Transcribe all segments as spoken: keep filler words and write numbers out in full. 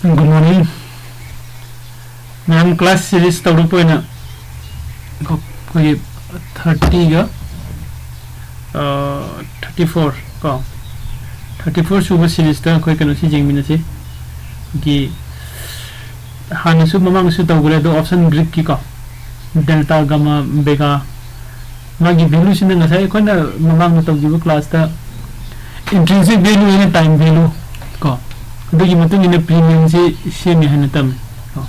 Good morning. ꯃꯌꯥꯝ class series ꯇꯧꯔꯛꯄ ꯑꯣꯏꯅ ꯀꯣ, ꯑꯩꯈꯣꯏꯒꯤ thirty ꯒ, ꯑ, thirty four ꯀꯣ, thirty four ꯁꯨꯕ series ꯇ ꯑꯩꯈꯣꯏ ꯀꯩꯅꯣꯁꯤ ꯌꯦꯡꯃꯤꯟꯅꯁꯤ꯫ ꯑꯩꯈꯣꯏꯒꯤ ꯍꯥꯟꯅꯁꯨ ꯃꯃꯥꯡꯗꯁꯨ ꯇꯧꯈ꯭ꯔꯦ, ꯑꯗꯣ option Greek ꯀꯤ ꯀꯣ, delta, gamma, beta, ꯃꯥꯒꯤ value ꯁꯤꯅ ꯉꯁꯥꯏ ꯑꯩꯈꯣꯏꯅ ꯃꯃꯥꯡꯗ ꯇꯧꯈꯤꯕ class ꯇ intrinsic value ꯑꯩꯅ time value ꯀꯣ, ꯑꯗꯨꯒꯤ ꯃꯇꯨꯡ ꯏꯟꯅ premium ꯁꯤ ꯁꯦꯝꯃꯦ ꯍꯥꯏꯅ ꯇꯝꯃꯤ ꯀꯣ꯫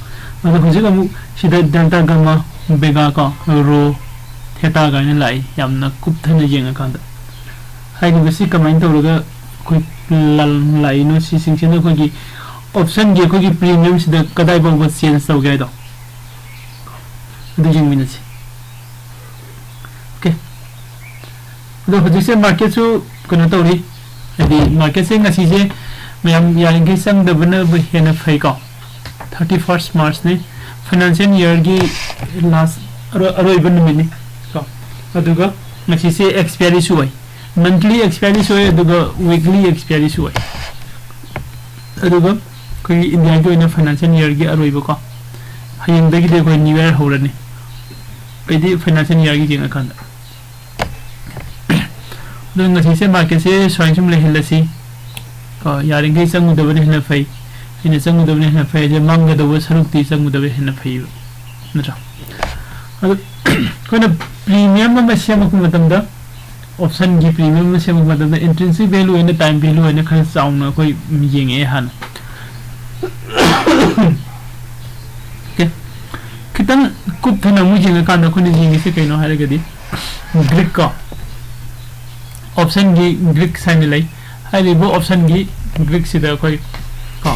ꯑꯗꯣ ꯍꯧꯖꯤꯛ ꯑꯃꯨꯛ ꯁꯤꯗ delta, gamma, beta ꯀꯣ, rho, theta ꯀꯥꯏꯅ ꯂꯥꯛꯏ, ꯌꯥꯝꯅ ꯀꯨꯞꯊꯅ ꯌꯦꯡꯉꯀꯥꯟꯗ꯫ ꯍꯥꯏꯔꯤꯕꯁꯤ ꯀꯃꯥꯏꯅ ꯇꯧꯔꯒ ꯑꯩꯈꯣꯏ ꯂꯥꯛꯏꯅꯣ, ꯁꯤꯁꯤꯡꯁꯤꯅ ꯑꯩꯈꯣꯏꯒꯤ option ꯒꯤ ꯑꯩꯈꯣꯏꯒꯤ premium ꯁꯤꯗ ꯀꯗꯥꯏ ꯐꯥꯎꯕ change ꯇꯧꯒꯦ ꯍꯥꯏꯗꯣ ꯑꯗꯨ ꯌꯦꯡꯃꯤꯟꯅꯁꯤ꯫ Okay꯫ ꯑꯗꯣ ꯍꯧꯖꯤꯛꯁꯦ market ꯁꯨ ꯀꯩꯅꯣ ꯇꯧꯔꯤ, ꯍꯥꯏꯗꯤ market ꯁꯦ ꯉꯁꯤꯁꯦ ꯃꯌꯥꯝ ꯌꯥꯔꯤꯈꯩ ꯆꯪꯗꯕꯅꯕꯨ ꯍꯦꯟꯅ ꯐꯩꯀꯣ꯫ Thirty first March ꯅꯤ, financial year ꯒꯤ last, ꯑꯔꯣꯏ-, ꯑꯔꯣꯏꯕ ꯅꯨꯃꯤꯠꯅꯤ ꯀꯣ꯫ ꯑꯗꯨꯒ ꯉꯁꯤꯁꯦ expiry ꯁꯨ ꯑꯣꯏ, monthly expiry ꯁꯨ ꯑꯣꯏ, ꯑꯗꯨꯒ weekly expiry ꯁꯨ ꯑꯣꯏ꯫ ꯑꯗꯨꯒ ꯑꯩꯈꯣꯏꯒꯤ India ꯒꯤ ꯑꯣꯏꯅ financial year ꯒꯤ ꯑꯔꯣꯏꯕꯀꯣ, ꯍꯌꯦꯡꯗꯒꯤꯗꯤ ꯑꯩꯈꯣꯏ new year ꯍꯧꯔꯅꯤ꯫ ꯑꯩꯗꯤ financial year ꯒꯤ ꯌꯦꯡꯉꯀꯥꯟꯗ꯫ ꯑꯗꯣ ꯉꯁꯤꯁꯦ market ꯁꯦ ꯁꯨꯃꯥꯏꯅ ꯁꯨꯝ ꯂꯩꯍꯜꯂꯁꯤ ꯀꯣ, ꯌꯥꯔꯤꯈꯩ ꯆꯪꯉꯨꯗꯕꯅ ꯍꯦꯟꯅ ꯐꯩ꯫ ꯑꯩꯅ ꯆꯪꯉꯨꯗꯕꯅ ꯍꯦꯟꯅ ꯐꯩ ꯍꯥꯏꯁꯦ, ꯃꯥꯡꯒꯗꯧꯕ ꯁꯔꯨꯛꯇꯤ ꯆꯪꯉꯨꯗꯕ ꯍꯦꯟꯅ ꯐꯩꯌꯦꯕ, ꯅꯠꯇ꯭ꯔꯥ? ꯑꯗꯣ ꯑꯩꯈꯣꯏꯅ premium ꯑꯃ ꯁꯦꯝꯃꯛꯄ ꯃꯇꯝꯗ, option ꯒꯤ premium ꯑꯃ ꯁꯦꯝꯃꯛꯄ ꯃꯇꯝꯗ intrinsic value ꯑꯣꯏꯅ time value ꯑꯣꯏꯅ ꯈꯔ ꯆꯥꯎꯅ ꯑꯩꯈꯣꯏ ꯌꯦꯡꯉꯛꯑꯦ ꯍꯥꯟꯅ꯫ Okay꯫ ꯈꯤꯇꯪ ꯀꯨꯞꯊꯅ ꯑꯃꯨꯛ ꯌꯦꯡꯉꯀꯥꯟꯗ ꯑꯩꯈꯣꯏꯅ ꯌꯦꯡꯉꯤꯁꯦ ꯀꯩꯅꯣ ꯍꯥꯏꯔꯒꯗꯤ, Greek ꯀꯣ, option ꯒꯤ Greek ꯍꯥꯏꯅ ꯂꯩ꯫ ꯍꯥꯏꯔꯤꯕ option ꯒꯤ Greek ꯁꯤꯗ ꯑꯩꯈꯣꯏ ꯀꯣ,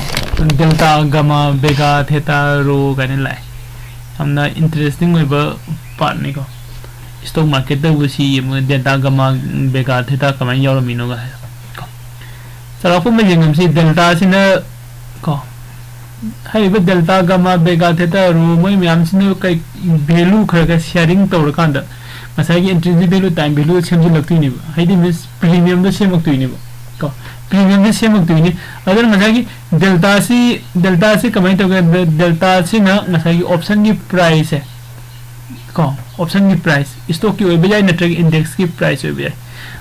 delta, gamma, beta, theta, rho ꯀꯥꯏꯅ ꯂꯥꯛꯑꯦ꯫ ꯌꯥꯝꯅ interesting ꯑꯣꯏꯕ part ꯅꯤꯀꯣ꯫ Stock market ꯇꯕꯨ ꯁꯤ ꯌꯦꯡꯕ, delta, gamma, beta, theta ꯀꯃꯥꯏꯅ ꯌꯥꯎꯔꯝꯃꯤꯅꯣꯒ ꯍꯥꯏꯔ ꯀꯣ꯫ ꯆꯥꯎꯔꯥꯛꯄ ꯑꯃ ꯌꯦꯡꯉꯝꯁꯤ, delta ꯁꯤꯅ ꯀꯣ, ꯍꯥꯏꯔꯤꯕ delta, gamma, beta, theta, rho ꯃꯣꯏ ꯃꯌꯥꯝꯁꯤꯅ ꯀꯩ value ꯈꯔ ꯈꯔ sharing ꯇꯧꯔꯀꯥꯟꯗ ꯉꯁꯥꯏꯒꯤ intrinsic value, time value ꯁꯦꯝꯖꯤꯜꯂꯛꯇꯣꯏꯅꯦꯕ, ꯍꯥꯏꯗꯤ means premium ꯗ ꯁꯦꯝꯃꯛꯇꯣꯏꯅꯦꯕ꯫ ꯄ꯭ꯔꯤꯃꯤꯌꯝꯁꯦ ꯁꯦꯝꯃꯛꯇꯣꯏꯅꯤ꯫ ꯑꯗꯨꯅ ꯉꯁꯥꯏꯒꯤ ꯗꯦꯜꯇꯥꯁꯤ ꯗꯦꯜꯇꯥꯁꯤ ꯀꯃꯥꯏꯅ ꯇꯧꯒꯦ? ꯗꯦꯜꯇꯥꯁꯤꯅ ꯉꯁꯥꯏꯒꯤ ꯑꯣꯞꯁꯟꯒꯤ ꯄ꯭ꯔꯥꯏꯁꯁꯦ ꯀꯣ, ꯑꯣꯞꯁꯟꯒꯤ ꯄ꯭ꯔꯥꯏꯁ, ꯏꯁꯇꯣꯛꯀꯤ ꯑꯣꯏꯕ ꯌꯥꯏ ꯅꯠꯇ꯭ꯔꯒ ꯏꯟꯗꯦꯛꯁꯀꯤ ꯄ꯭ꯔꯥꯏꯁ ꯑꯣꯏꯕ ꯌꯥꯏ꯫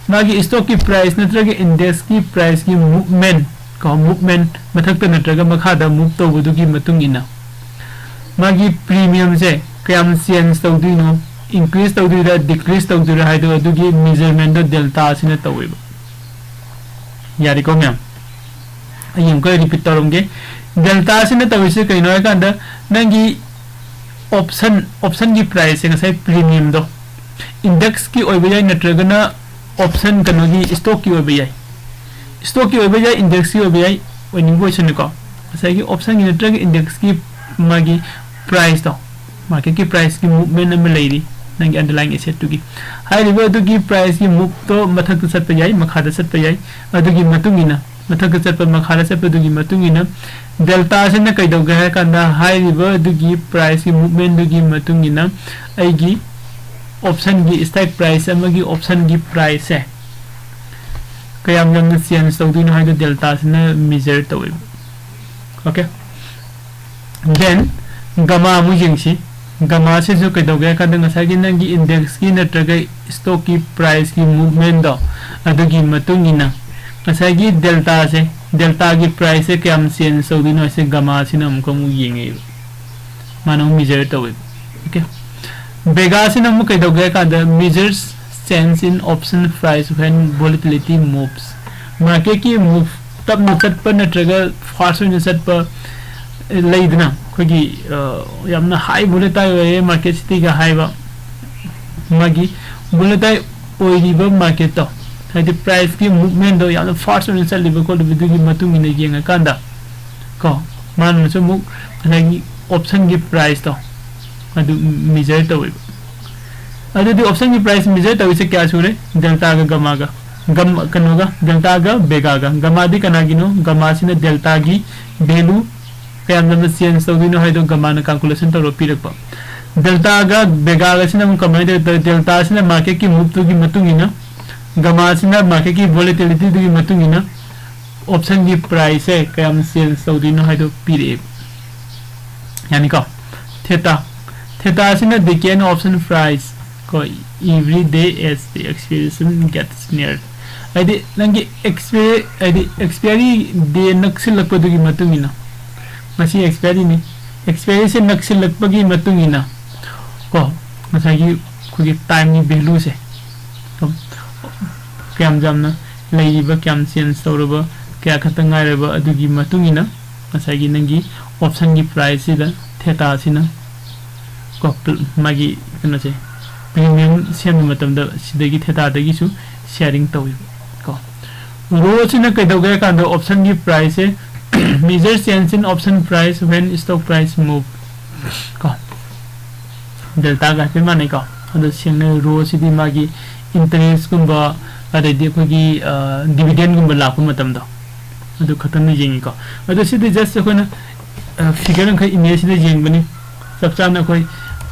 ꯃꯥꯒꯤ ꯏꯁꯇꯣꯛꯀꯤ ꯄ꯭ꯔꯥꯏꯁ ꯅꯠꯇ꯭ꯔꯒ ꯏꯟꯗꯦꯛꯁꯀꯤ ꯄ꯭ꯔꯥꯏꯁꯀꯤ ꯃꯨꯞꯃꯦꯟ ꯀꯣ, ꯃꯨꯞꯃꯦꯟ ꯃꯊꯛꯇ ꯅꯠꯇ꯭ꯔꯒ ꯃꯈꯥꯗ ꯃꯨꯞ ꯇꯧꯕꯗꯨꯒꯤ ꯃꯇꯨꯡ ꯏꯟꯅ ꯃꯥꯒꯤ ꯄ꯭ꯔꯤꯃꯤꯌꯝꯁꯦ ꯀꯌꯥꯝ ꯆꯦꯟꯖ ꯇꯧꯗꯣꯏꯅꯣ, ꯏꯟꯀ꯭ꯔꯤꯖ ꯇꯧꯗꯣꯏꯔꯥ ꯗꯤꯀ꯭ꯔꯤꯖ ꯇꯧꯗꯣꯏꯔꯥ ꯍꯥꯏꯗꯣ ꯑꯗꯨꯒꯤ ꯃꯦꯖꯔꯃꯦꯟꯗꯣ ꯗꯦꯜꯇꯥꯁꯤꯅ ꯇꯧꯋꯦꯕ꯫ ꯌꯥꯔꯦꯀꯣ ꯃꯌꯥꯝ? ꯑꯩ ꯑꯃꯨꯛꯀ ꯔꯤꯄꯤꯠ ꯇꯧꯔꯝꯒꯦ꯫ ꯗꯦꯜꯇꯥꯁꯤꯅ ꯇꯧꯔꯤꯁꯦ ꯀꯩꯅꯣ ꯍꯥꯏꯀꯥꯟꯗ ꯅꯪꯒꯤ ꯑꯣꯞꯁꯟ ꯑꯣꯞꯁꯟꯒꯤ ꯄ꯭ꯔꯥꯏꯁꯁꯦ ꯉꯁꯥꯏ ꯄ꯭ꯔꯤꯃꯤꯌꯝꯗꯣ ꯏꯟꯗꯦꯛꯁꯀꯤ ꯑꯣꯏꯕ ꯌꯥꯏ ꯅꯠꯇ꯭ꯔꯒꯅ ꯑꯣꯞꯁꯟ ꯀꯩꯅꯣꯒꯤ ꯏꯁꯇꯣꯛꯀꯤ ꯑꯣꯏꯕ ꯌꯥꯏ꯫ ꯏꯁꯇꯣꯛꯀꯤ ꯑꯣꯏꯕ ꯌꯥꯏ, ꯏꯟꯗꯦꯛꯁꯀꯤ ꯑꯣꯏꯕ ꯌꯥꯏ, ꯑꯣꯏꯅꯤꯡꯕ ꯑꯣꯏꯁꯅꯨꯀꯣ꯫ ꯉꯁꯥꯏꯒꯤ ꯑꯣꯞꯁꯟꯒꯤ ꯅꯠꯇ꯭ꯔꯒ ꯏꯟꯗꯦꯛꯁꯀꯤ ꯃꯥꯒꯤ ꯄ꯭ꯔꯥꯏꯁꯇꯣ, ꯃꯥꯔꯀꯦꯠꯀꯤ ꯄ꯭ꯔꯥꯏꯁꯀꯤ ꯃꯨꯞꯃꯦꯟ ꯑꯃ ꯂꯩꯔꯤ ꯅꯪꯒꯤ ꯑꯟꯗꯔꯂꯥꯏꯟ ꯑꯦꯁꯦꯠꯇꯨꯒꯤ꯫ ꯍꯥꯏꯔꯤꯕ ꯑꯗꯨꯒꯤ ꯄ꯭ꯔꯥꯏꯁꯀꯤ ꯃꯨꯞꯇꯣ ꯃꯊꯛꯇ ꯆꯠꯄ ꯌꯥꯏ, ꯃꯈꯥꯗ ꯆꯠꯄ ꯌꯥꯏ, ꯑꯗꯨꯒꯤ ꯃꯇꯨꯡ ꯏꯟꯅ ꯃꯊꯛꯇ ꯆꯠꯄ ꯃꯈꯥꯗ ꯆꯠꯄꯗꯨꯒꯤ ꯃꯇꯨꯡ ꯏꯟꯅ ꯗꯦꯜꯇꯥꯁꯤꯅ ꯀꯩꯗꯧꯒꯦ ꯍꯥꯏ ꯀꯥꯟꯗ ꯍꯥꯏꯔꯤꯕ ꯑꯗꯨꯒꯤ ꯄ꯭ꯔꯥꯏꯁꯀꯤ ꯃꯨꯞꯃꯦꯟꯗꯨꯒꯤ ꯃꯇꯨꯡ ꯏꯟꯅ ꯑꯩꯒꯤ ꯑꯣꯞꯁꯟꯒꯤ ꯁ꯭ꯇ꯭ꯔꯥꯏꯛ ꯄ꯭ꯔꯥꯏꯁ ꯑꯃꯒꯤ ꯑꯣꯞꯁꯟꯒꯤ ꯄ꯭ꯔꯥꯏꯁꯁꯦ ꯀꯌꯥꯝ ꯌꯥꯝꯅ ꯆꯦꯟꯖ ꯇꯧꯗꯣꯏꯅꯣ ꯍꯥꯏꯗꯣ ꯗꯦꯜꯇꯥꯁꯤꯅ ꯃꯦꯖꯔ ꯇꯧꯋꯦꯕ꯫ ꯑꯣꯀꯦ꯫ ꯗꯦꯟ ꯒꯃꯥ ꯑꯃꯨꯛ ꯌꯦꯡꯁꯤ꯫ ꯒꯃꯥꯁꯤꯁꯨ ꯀꯩꯗꯧꯒꯦ ꯍꯥꯏ ꯀꯥꯟꯗ ꯉꯁꯥꯏꯒꯤ ꯅꯪꯒꯤ ꯏꯟꯗꯦꯛꯁꯀꯤ ꯅꯠꯇ꯭ꯔꯒ ꯏꯁꯇꯣꯛꯀꯤ ꯄ꯭ꯔꯥꯏꯁꯀꯤ ꯃꯨꯞꯃꯦꯟꯗꯣ ꯑꯗꯨꯒꯤ ꯃꯇꯨꯡ ꯏꯟꯅ ꯉꯁꯥꯏꯒꯤ ꯗꯦꯜꯇꯥꯁꯦ, ꯗꯦꯜꯇꯥꯒꯤ ꯄ꯭ꯔꯥꯏꯁꯁꯦ ꯀꯌꯥꯝ ꯆꯦꯟꯖ ꯇꯧꯗꯣꯏꯅꯣ ꯍꯥꯏꯁꯦ ꯒꯃꯥꯁꯤꯅ ꯑꯃꯨꯛꯀ ꯑꯃꯨꯛ ꯌꯦꯡꯉꯛꯑꯦꯕ꯫ ꯃꯥꯅ ꯑꯃꯨꯛ ꯃꯦꯖꯔ ꯇꯧꯋꯦꯕ꯫ ꯑꯣꯀꯦ꯫ ꯕꯦꯒꯥꯁꯤꯅ ꯑꯃꯨꯛ ꯀꯩꯗꯧꯒꯦ ꯍꯥꯏ ꯀꯥꯟꯗ measures change in option price when volatility moves꯫ ꯃꯥꯔꯀꯦꯠꯀꯤ ꯃꯨꯞ ꯇꯞꯅ ꯆꯠꯄ ꯅꯠꯇ꯭ꯔꯒ ꯐꯥꯁ ꯑꯣꯏꯅ ꯆꯠꯄ ꯂꯩꯗꯅ ꯑꯩꯈꯣꯏꯒꯤ, ꯑ, ꯌꯥꯝꯅ ꯍꯥꯏ ꯚꯣꯂꯦꯇꯥꯏꯜ ꯑꯣꯏꯔꯦ ꯃꯥꯔꯀꯦꯠꯁꯤꯇꯤꯒ ꯍꯥꯏꯕ ꯃꯥꯒꯤ ꯚꯣꯂꯦꯇꯥꯏꯜ ꯑꯣꯏꯔꯤꯕ ꯃꯥꯔꯀꯦꯠꯇꯣ, ꯍꯥꯏꯗꯤ ꯄ꯭ꯔꯥꯏꯁꯀꯤ ꯃꯨꯞꯃꯦꯟꯗꯣ ꯌꯥꯝꯅ ꯐꯥꯁ ꯑꯣꯏꯅ ꯆꯠꯂꯤꯕ ꯈꯣꯠꯂꯤꯕꯗꯨꯒꯤ ꯃꯇꯨꯡ ꯏꯟꯅ ꯌꯦꯡꯉꯀꯥꯟꯗ ꯀꯣ, ꯃꯥꯅꯁꯨ ꯑꯃꯨꯛ ꯉꯁꯥꯏꯒꯤ ꯑꯣꯞꯁꯟꯒꯤ ꯄ꯭ꯔꯥꯏꯁꯇꯣ ꯑꯗꯨ ꯃꯦꯖꯔ ꯇꯧꯋꯦꯕ꯫ ꯑꯗꯨꯗꯤ ꯑꯣꯞꯁꯟꯒꯤ ꯄ꯭ꯔꯥꯏꯁ ꯃꯦꯖꯔ ꯇꯧꯔꯤꯁꯦ ꯀꯌꯥ ꯁꯨꯔꯦ? ꯗꯦꯜꯇꯥꯒ ꯒꯃꯥꯒ, ꯒꯝ-, ꯀꯩꯅꯣꯒ, ꯗꯦꯜꯇꯥꯒ ꯕꯦꯒꯥꯒ꯫ ꯒꯃꯥꯗꯤ ꯀꯅꯥꯒꯤꯅꯣ? ꯒꯃꯥꯁꯤꯅ ꯗꯦꯜꯇꯥꯒꯤ ꯚꯦꯂꯨ ꯀꯌꯥꯝ ꯌꯥꯝꯅ ꯆꯦꯟꯖ ꯇꯧꯗꯣꯏꯅꯣ ꯍꯥꯏꯗꯣ ꯒꯃꯥꯅ ꯀꯥꯜꯀꯨꯂꯦꯁꯟ ꯇꯧꯔ ꯄꯤꯔꯛꯄ꯫ ꯗꯦꯜꯇꯥꯒ ꯕꯦꯒꯥꯒꯁꯤꯅ ꯑꯃꯨꯛ ꯀꯃꯥꯏꯅ ꯇꯧ-, ꯗꯦꯜꯇꯥꯁꯤꯅ ꯃꯥꯔꯀꯦꯠꯀꯤ ꯃꯨꯞꯇꯨꯒꯤ ꯃꯇꯨꯡ ꯏꯟꯅ ꯒꯃꯥꯁꯤꯅ marketꯀꯤ volatilityꯗꯨꯒꯤ ꯃꯇꯨꯡ ꯏꯟꯅ optionꯒꯤ priceꯁꯦ ꯀꯌꯥꯝ change ꯇꯧꯗꯣꯏꯅꯣ ꯍꯥꯏꯗꯣ ꯄꯤꯔꯛꯑꯦꯕ꯫ ꯌꯥꯅꯤꯀꯣ? Theta, theta ꯑꯁꯤꯅ decay in option price ꯀꯣ, every day as the expiration gets near꯫ ꯍꯥꯏꯗꯤ ꯅꯪꯒꯤ expiry, ꯍꯥꯏꯗꯤ expiry day ꯅꯛꯁꯤꯜꯂꯛꯄꯗꯨꯒꯤ ꯃꯇꯨꯡ ꯏꯟꯅ, ꯉꯁꯤ expiryꯅꯤ, expiryꯁꯦ ꯅꯛꯁꯤꯜꯂꯛꯄꯒꯤ ꯃꯇꯨꯡ ꯏꯟꯅ ꯀꯣ, ꯉꯁꯥꯏꯒꯤ ꯑꯩꯈꯣꯏꯒꯤ timeꯒꯤ valueꯁꯦ ꯑꯗꯨꯝ ꯀꯌꯥꯝ ꯌꯥꯝꯅ ꯂꯩꯔꯤꯕ, ꯀꯌꯥꯝ change ꯇꯧꯔꯕ, ꯀꯌꯥ ꯈꯛꯇ ꯉꯥꯏꯔꯕ, ꯑꯗꯨꯒꯤ ꯃꯇꯨꯡ ꯏꯟꯅ ꯉꯁꯥꯏꯒꯤ ꯅꯪꯒꯤ optionꯒꯤ priceꯁꯤꯗ thetaꯁꯤꯅ ꯀꯣ, ꯄ꯭ꯔ-, ꯃꯥꯒꯤ ꯀꯩꯅꯣꯁꯦ, premium ꯁꯦꯝꯕ ꯃꯇꯝꯗ ꯁꯤꯗꯒꯤ thetaꯗꯒꯤꯁꯨ sharing ꯇꯧꯋꯦꯕ ꯀꯣ꯫ Rho ꯑꯁꯤꯅ ꯀꯩꯗꯧꯒꯦ ꯍꯥꯏ ꯀꯥꯟꯗ optionꯒꯤ priceꯁꯦ measure change in option price when stock price move ꯀꯣ꯫ Deltaꯒ ꯍꯥꯏꯐꯦꯠ ꯃꯥꯟꯅꯩꯀꯣ꯫ ꯑꯗꯣ ꯁꯦꯡꯅ rho ꯑꯁꯤꯗꯤ ꯃꯥꯒꯤ interestꯀꯨꯝꯕ, ꯑꯗꯩꯗꯤ ꯑꯩꯈꯣꯏꯒꯤ, ꯑ, dividendꯒꯨꯝꯕ ꯂꯥꯛꯄ ꯃꯇꯝꯗꯣ, ꯑꯗꯨ ꯈꯛꯇꯪꯅ ꯌꯦꯡꯉꯤꯀꯣ꯫ ꯑꯗꯣ ꯁꯤꯗꯤ just ꯑꯩꯈꯣꯏꯅ, ꯑ, figure ꯑꯃꯈꯛ image ꯁꯤꯗ ꯌꯦꯡꯕꯅꯤ꯫ ꯆꯞ ꯆꯥꯅ ꯑꯩꯈꯣꯏ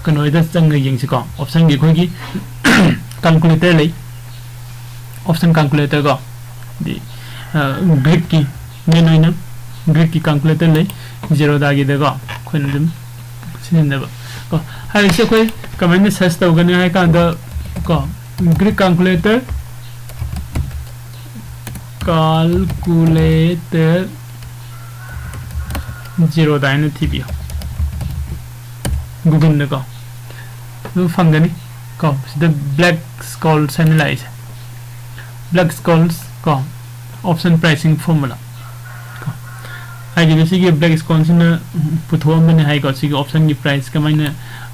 ꯀꯩꯅꯣꯗ ꯆꯪꯉ ꯌꯦꯡꯁꯤꯀꯣ꯫ Optionꯒꯤ ꯑꯩꯈꯣꯏꯒꯤ calculator ꯂꯩ, option calculator ꯀꯣ꯫ ꯑꯗꯤ, ꯑ, Greekꯀꯤ main ꯑꯣꯏꯅ Greekꯀꯤ calculator ꯂꯩ, Zerodhaꯒꯤꯗꯀꯣ ꯑꯩꯈꯣꯏꯅ ꯑꯗꯨꯝ ꯁꯤꯖꯤꯟꯅꯕ ꯀꯣ꯫ ꯍꯥꯏꯔꯤꯁꯦ ꯑꯩꯈꯣꯏ ꯀꯃꯥꯏꯅ search ꯇꯧꯒꯅꯤ ꯍꯥꯏ ꯀꯥꯟꯗ ꯀꯣ, Greek calculator, calculator Zerodha ꯍꯥꯏꯅ ꯊꯤꯕꯤꯌꯨ Googleꯗꯀꯣ, ꯑꯗꯨꯝ ꯐꯪꯒꯅꯤ ꯀꯣ꯫ ꯁꯤꯗ Black-Scholes ꯍꯥꯏꯅ ꯂꯥꯛꯏꯁꯦ, Black-Scholes ꯀꯣ, option pricing formula ꯀꯣ꯫ ꯍꯥꯏꯗꯤ ꯁꯤꯒꯤ Black-Scholes ꯁꯤꯅ ꯄꯨꯊꯣꯛꯑꯝꯕꯅꯦ ꯍꯥꯏꯀꯣ, ꯁꯤꯒꯤ optionꯒꯤ price ꯀꯃꯥꯏꯅ,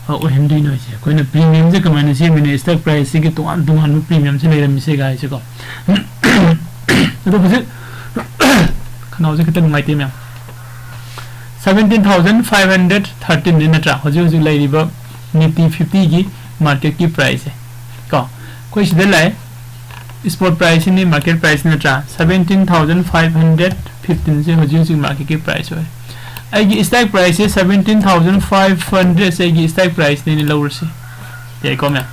ꯑ, ꯑꯣꯏꯍꯟꯗꯣꯏꯅꯣ ꯍꯥꯏꯁꯦ, ꯑꯩꯈꯣꯏꯅ premiumꯁꯦ ꯀꯃꯥꯏꯅ ꯁꯦꯝꯃꯤꯅꯣ, stock priceꯁꯤꯒꯤ ꯇꯣꯉꯥꯟ ꯇꯣꯉꯥꯟꯕ premiumꯁꯦ ꯂꯩꯔꯝꯃꯤꯁꯦ ꯀꯥꯏꯁꯦꯀꯣ꯫ ꯑꯗꯣ ꯍꯧꯖꯤꯛ ꯈꯅꯥꯎꯁꯦ ꯈꯤꯇꯪ ꯅꯨꯡꯉꯥꯏꯇꯦ ꯃꯌꯥꯝ꯫ Seventeen thousand five hundred thirteen ꯅꯤ ꯅꯠꯇ꯭ꯔꯥ? ꯍꯧꯖꯤꯛ ꯍꯧꯖꯤꯛ ꯂꯩꯔꯤꯕ Nifty fiftyꯒꯤ marketꯀꯤ priceꯁꯦ ꯀꯣ꯫ ꯑꯩꯈꯣꯏ ꯁꯤꯗ ꯂꯥꯛꯑꯦ, spot priceꯁꯤꯅꯤ, market price ꯅꯠꯇ꯭ꯔꯥ? Seventeen thousand five hundred fifteen ꯁꯦ ꯍꯧꯖꯤꯛ ꯍꯧꯖꯤꯛ marketꯀꯤ price ꯑꯣꯏꯔꯦ꯫ ꯑꯩꯒꯤ strike priceꯁꯦ seventeen thousand five hundred ꯁꯦ ꯑꯩꯒꯤ strike priceꯅꯦꯅ ꯂꯧꯔꯁꯤ꯫ ꯌꯥꯏꯀꯣ ꯃꯌꯥꯝ?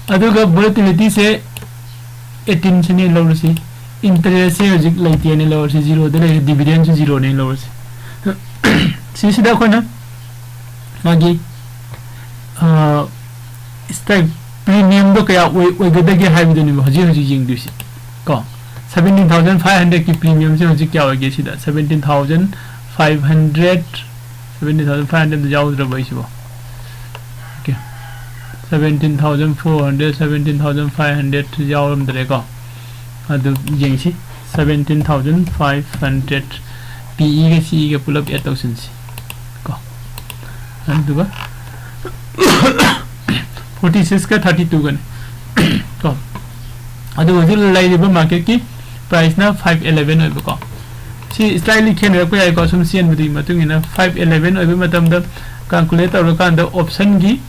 ꯑꯗꯨꯒ volatilityꯁꯦ ꯑꯩꯠꯇꯤꯟꯁꯤꯅꯦ ꯂꯧꯔꯁꯤ꯫ ꯏꯟꯇꯔꯦꯁꯁꯦ ꯍꯧꯖꯤꯛ ꯂꯩꯇꯦꯅꯦ ꯂꯧꯔꯁꯤ, ꯖꯤꯔꯣꯗ ꯂꯩꯔꯦ, ꯗꯤꯚꯤꯗꯦꯟꯁꯨ ꯖꯤꯔꯣꯅꯦ ꯂꯧꯔꯁꯤ꯫ ꯁꯤꯁꯤꯗ ꯑꯩꯈꯣꯏꯅ ꯃꯥꯒꯤ ꯁ꯭ꯇꯥꯏꯛ ꯄ꯭ꯔꯤꯃꯤꯌꯝꯗꯣ ꯀꯌꯥ ꯑꯣꯏ ꯑꯣꯏꯒꯗꯒꯦ ꯍꯥꯏꯕꯗꯨꯅꯦꯕ ꯍꯧꯖꯤꯛ ꯍꯧꯖꯤꯛ ꯌꯦꯡꯗꯣꯏꯁꯦ꯫ ꯀꯣ, ꯁꯕꯦꯟꯇꯤꯟ ꯊꯥꯎꯖꯟ ꯐꯥꯏꯚ ꯍꯟꯗ꯭ꯔꯦꯠꯀꯤ ꯄ꯭ꯔꯤꯃꯤꯌꯝꯁꯦ ꯍꯧꯖꯤꯛ ꯀꯌꯥ ꯑꯣꯏꯒꯦ? ꯁꯤꯗ seventeen thousand five hundred, seventeen thousand five hundred ꯌꯥꯎꯗ꯭ꯔꯕ ꯑꯩꯁꯤꯕꯣ? Okay, seventeen thousand four hundred, seventeen thousand five hundred ꯌꯥꯎꯔꯝꯗ꯭ꯔꯦꯀꯣ꯫ ꯑꯗꯨ ꯌꯦꯡꯁꯤ, seventeen thousand five hundred P ꯏꯒ ꯁꯤ ꯏꯒ ꯄꯨꯂꯞ ꯑꯦꯗ ꯇꯧꯁꯤꯟꯁꯤ ꯀꯣ꯫ ꯑꯗꯨꯒ ꯐꯣꯔꯇꯤ ꯁꯤꯛꯁꯀ ꯊꯥꯔꯇꯤ ꯇꯨꯒꯅꯤ ꯀꯣ꯫ ꯑꯗꯨꯒ ꯍꯧꯖꯤꯛ ꯂꯩꯔꯤꯕ ꯃꯥꯔꯀꯦꯠꯀꯤ ꯄ꯭ꯔꯥꯏꯁꯅ ꯐꯥꯏꯚ ꯑꯦꯂꯦꯚꯦꯟ ꯑꯣꯏꯕꯀꯣ꯫ ꯁꯤ ꯁ꯭ꯂꯥꯏꯠꯂꯤ ꯈꯦꯠꯅꯔꯛꯄ ꯌꯥꯏꯀꯣ, ꯁꯨꯝ ꯆꯦꯟꯕꯗꯨꯒꯤ ꯃꯇꯨꯡ ꯏꯟꯅ꯫ ꯐꯥꯏꯚ ꯑꯦꯂꯦꯚꯦꯟ ꯑꯣꯏꯕ ꯃꯇꯝꯗ ꯀꯥꯜꯀꯨꯂꯦꯠ ꯇꯧꯔꯀꯥꯟꯗ ꯑꯣꯞꯁꯟꯒꯤ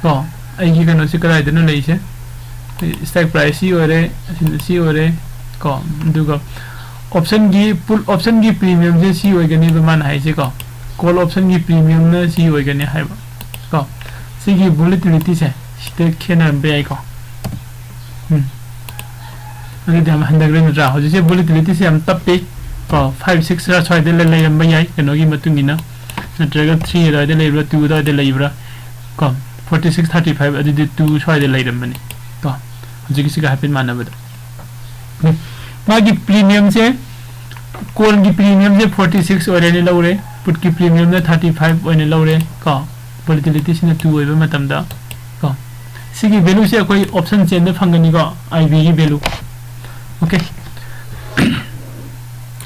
ꯀꯣ, ꯑꯩꯒꯤ ꯀꯩꯅꯣꯁꯤ ꯀꯗꯥꯏꯗꯅꯣ ꯂꯩꯔꯤꯁꯦ? ꯁ꯭ꯇꯥꯏꯛ ꯄ꯭ꯔꯥꯏꯁ ꯁꯤ ꯑꯣꯏꯔꯦ, ꯑꯁꯤꯅ ꯁꯤ ꯑꯣꯏꯔꯦ ꯀꯣ꯫ ꯑꯗꯨꯒ ꯑꯣꯞꯁꯟꯒꯤ, ꯄꯨꯠ ꯑꯣꯞꯁꯟꯒꯤ ꯄ꯭ꯔꯤꯃꯤꯌꯝꯁꯦ ꯁꯤ ꯑꯣꯏꯒꯅꯦꯕ ꯃꯥꯅ ꯍꯥꯏꯁꯦ ꯀꯣ꯫ ꯀꯣꯜ ꯑꯣꯞꯁꯟꯒꯤ ꯄ꯭ꯔꯤꯃꯤꯌꯝꯅ ꯁꯤ ꯑꯣꯏꯒꯅꯤ ꯍꯥꯏꯕ ꯀꯣ꯫ ꯁꯤꯒꯤ ꯚꯣꯂꯦꯇꯤꯂꯤꯇꯤꯁꯦ ꯁꯤꯗ ꯈꯦꯠꯅꯔꯝꯕ ꯌꯥꯏꯀꯣ꯫ ꯎꯝ꯫ ꯑꯗꯨꯗꯤ ꯌꯥꯝ ꯍꯟꯊꯈ꯭ꯔꯦ ꯅꯠꯇ꯭ꯔꯥ? ꯍꯧꯖꯤꯛꯁꯦ ꯚꯣꯂꯦꯇꯤꯂꯤꯇꯤꯁꯦ ꯌꯥꯝ ꯇꯞꯄꯤ ꯀꯣ꯫ ꯐꯥꯏꯚ ꯁꯤꯛꯁ ꯁ꯭ꯋꯥꯏꯗ ꯂꯩ- ꯂꯩꯔꯝꯕ ꯌꯥꯏ, ꯀꯩꯅꯣꯒꯤ ꯃꯇꯨꯡ ꯏꯟꯅ, ꯅꯠꯇ꯭ꯔꯒ ꯊ꯭ꯔꯤ ꯑꯗꯨꯋꯥꯏꯗ ꯂꯩꯕ꯭ꯔꯥ, ꯇꯨ ꯑꯗꯨꯋꯥꯏꯗ ꯂꯩꯕ꯭ꯔꯥ ꯀꯣ꯫ ꯐꯣꯔꯇꯤ ꯁꯤꯛꯁ ꯊꯥꯔꯇꯤ ꯐꯥꯏꯚ ꯑꯗꯨꯗꯤ ꯇꯨ ꯁ꯭ꯋꯥꯏꯗ ꯂꯩꯔꯝꯕꯅꯤ ꯀꯣ꯫ ꯍꯧꯖꯤꯛꯀꯤꯁꯤꯒ ꯍꯥꯏꯐꯦꯠ ꯃꯥꯟꯅꯕꯗꯣ꯫ ꯎꯝ꯫ ꯃꯥꯒꯤ ꯄ꯭ꯔꯤꯃꯤꯌꯝꯁꯦ, ꯀꯣꯜꯒꯤ ꯄ꯭ꯔꯤꯃꯤꯌꯝꯁꯦ ꯐꯣꯔꯇꯤ ꯁꯤꯛꯁ ꯑꯣꯏꯔꯦꯅ ꯂꯧꯔꯦ, ꯄꯨꯠꯀꯤ ꯄ꯭ꯔꯤꯃꯤꯌꯝꯅ ꯊꯥꯔꯇꯤ ꯐꯥꯏꯚ ꯑꯣꯏꯅ ꯂꯧꯔꯦ ꯀꯣ꯫ ꯚꯣꯂꯦꯇꯤꯂꯤꯇꯤꯁꯤꯅ ꯇꯨ ꯑꯣꯏꯕ ꯃꯇꯝꯗ ꯀꯣ꯫ ꯁꯤꯒꯤ ꯚꯦꯂꯨꯁꯦ ꯑꯩꯈꯣꯏ ꯑꯣꯞꯁꯟ ꯆꯦꯟꯗ ꯐꯪꯒꯅꯤꯀꯣ, ꯑꯥꯏ ꯕꯤꯒꯤ ꯚꯦꯂꯨ꯫ ꯑꯣꯀꯦ꯫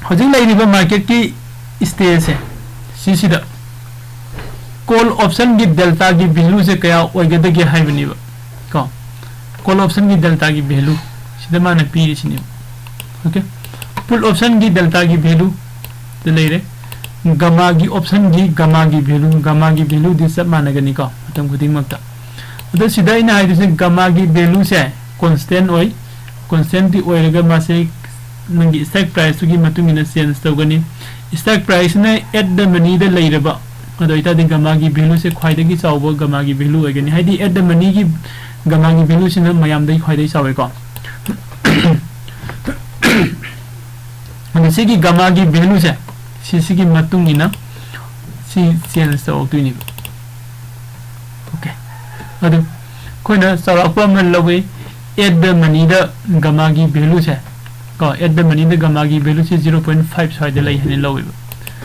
ꯍꯧꯖꯤꯛ ꯂꯩꯔꯤꯕ ꯃꯥꯔꯀꯦꯠꯀꯤ ꯁ꯭ꯇꯦꯖꯁꯦ, ꯁꯤꯁꯤꯗ ꯀꯣꯜ ꯑꯣꯞꯁꯟꯒꯤ ꯗꯦꯜꯇꯥꯒꯤ ꯚꯦꯂꯨꯁꯦ ꯀꯌꯥ ꯑꯣꯏꯒꯗꯒꯦ ꯍꯥꯏꯕꯅꯦꯕ ꯀꯣ꯫ ꯀꯣꯜ ꯑꯣꯞꯁꯟꯒꯤ ꯗꯦꯜꯇꯥꯒꯤ ꯚꯦꯂꯨ ꯁꯤꯗ ꯃꯥꯅ ꯄꯤꯔꯤꯁꯤꯅꯦꯕ꯫ ꯑꯣꯀꯦ, ꯄꯨꯠ ꯑꯣꯞꯁꯟꯒꯤ ꯗꯦꯜꯇꯥꯒꯤ ꯚꯦꯂꯨ ꯁꯤꯗ ꯂꯩꯔꯦ꯫ ꯒꯃꯥꯒꯤ ꯑꯣꯞꯁꯟꯒꯤ ꯒꯃꯥꯒꯤ ꯚꯦꯂꯨ, ꯒꯃꯥꯒꯤ ꯚꯦꯂꯨꯗꯤ ꯆꯞ ꯃꯥꯟꯅꯒꯅꯤꯀꯣ ꯃꯇꯝ ꯈꯨꯗꯤꯡꯃꯛꯇ꯫ ꯑꯗꯣ ꯁꯤꯗ ꯑꯩꯅ ꯍꯥꯏꯗꯣꯏꯁꯦ ꯒꯃꯥꯒꯤ ꯚꯦꯂꯨꯁꯦ ꯀꯣꯟꯁꯇꯦꯟ ꯑꯣꯏ, ꯀꯣꯟꯁꯇꯦꯟꯇꯤ ꯑꯣꯏꯔꯒ ꯃꯥꯁꯦ ꯅꯪꯒꯤ ꯁ꯭ꯇꯥꯏꯛ ꯄ꯭ꯔꯥꯏꯁꯇꯨꯒꯤ ꯃꯇꯨꯡ ꯏꯟꯅ ꯆꯦꯟꯖ ꯇꯧꯒꯅꯤ꯫ ꯁ꯭ꯇꯥꯏꯛ ꯄ꯭ꯔꯥꯏꯁꯁꯤꯅ ꯑꯦꯠ ꯗ ꯃꯅꯤꯗ ꯂꯩꯔꯕ, ꯑꯗꯨ ꯑꯣꯏꯇꯥꯔꯗꯤ ꯒꯃꯥꯒꯤ ꯚꯦꯂꯨꯁꯦ ꯈ꯭ꯋꯥꯏꯗꯒꯤ ꯆꯥꯎꯕ ꯒꯃꯥꯒꯤ ꯚꯦꯂꯨ ꯑꯣꯏꯒꯅꯤ, ꯍꯥꯏꯗꯤ ꯑꯦꯠ ꯗ ꯃꯅꯤꯒꯤ ꯒꯃꯥꯒꯤ ꯚꯦꯂꯨꯁꯤꯅ ꯃꯌꯥꯝꯗꯒꯤ ꯈ꯭ꯋꯥꯏꯗꯒꯤ ꯆꯥꯎꯋꯦꯀꯣ꯫ ꯑꯗꯨ ꯁꯤꯒꯤ ꯒꯃꯥꯒꯤ ꯚꯦꯂꯨꯁꯦ, ꯁꯤꯁꯤꯒꯤ ꯃꯇꯨꯡ ꯏꯟꯅ ꯁꯤ ꯆꯦꯟꯖ ꯇꯧꯔꯛꯇꯣꯏꯅꯦꯕ꯫ ꯑꯣꯀꯦ, ꯑꯗꯨ ꯑꯩꯈꯣꯏꯅ ꯆꯥꯎꯔꯥꯛꯄ ꯑꯃ ꯂꯧꯋꯤ, ꯑꯦꯠ ꯗ ꯃꯅꯤꯗ ꯒꯃꯥꯒꯤ ꯚꯦꯂꯨꯁꯦ, ꯀꯣ, ꯑꯦꯠ ꯗ ꯃꯅꯤꯗ ꯒꯃꯥꯒꯤ ꯚꯦꯂꯨꯁꯦ ꯖꯤꯔꯣ ꯄꯣꯏꯟ ꯐꯥꯏꯚ ꯁ꯭ꯋꯥꯏꯗ ꯂꯩ ꯍꯥꯏꯅ ꯂꯧꯋꯦꯕ,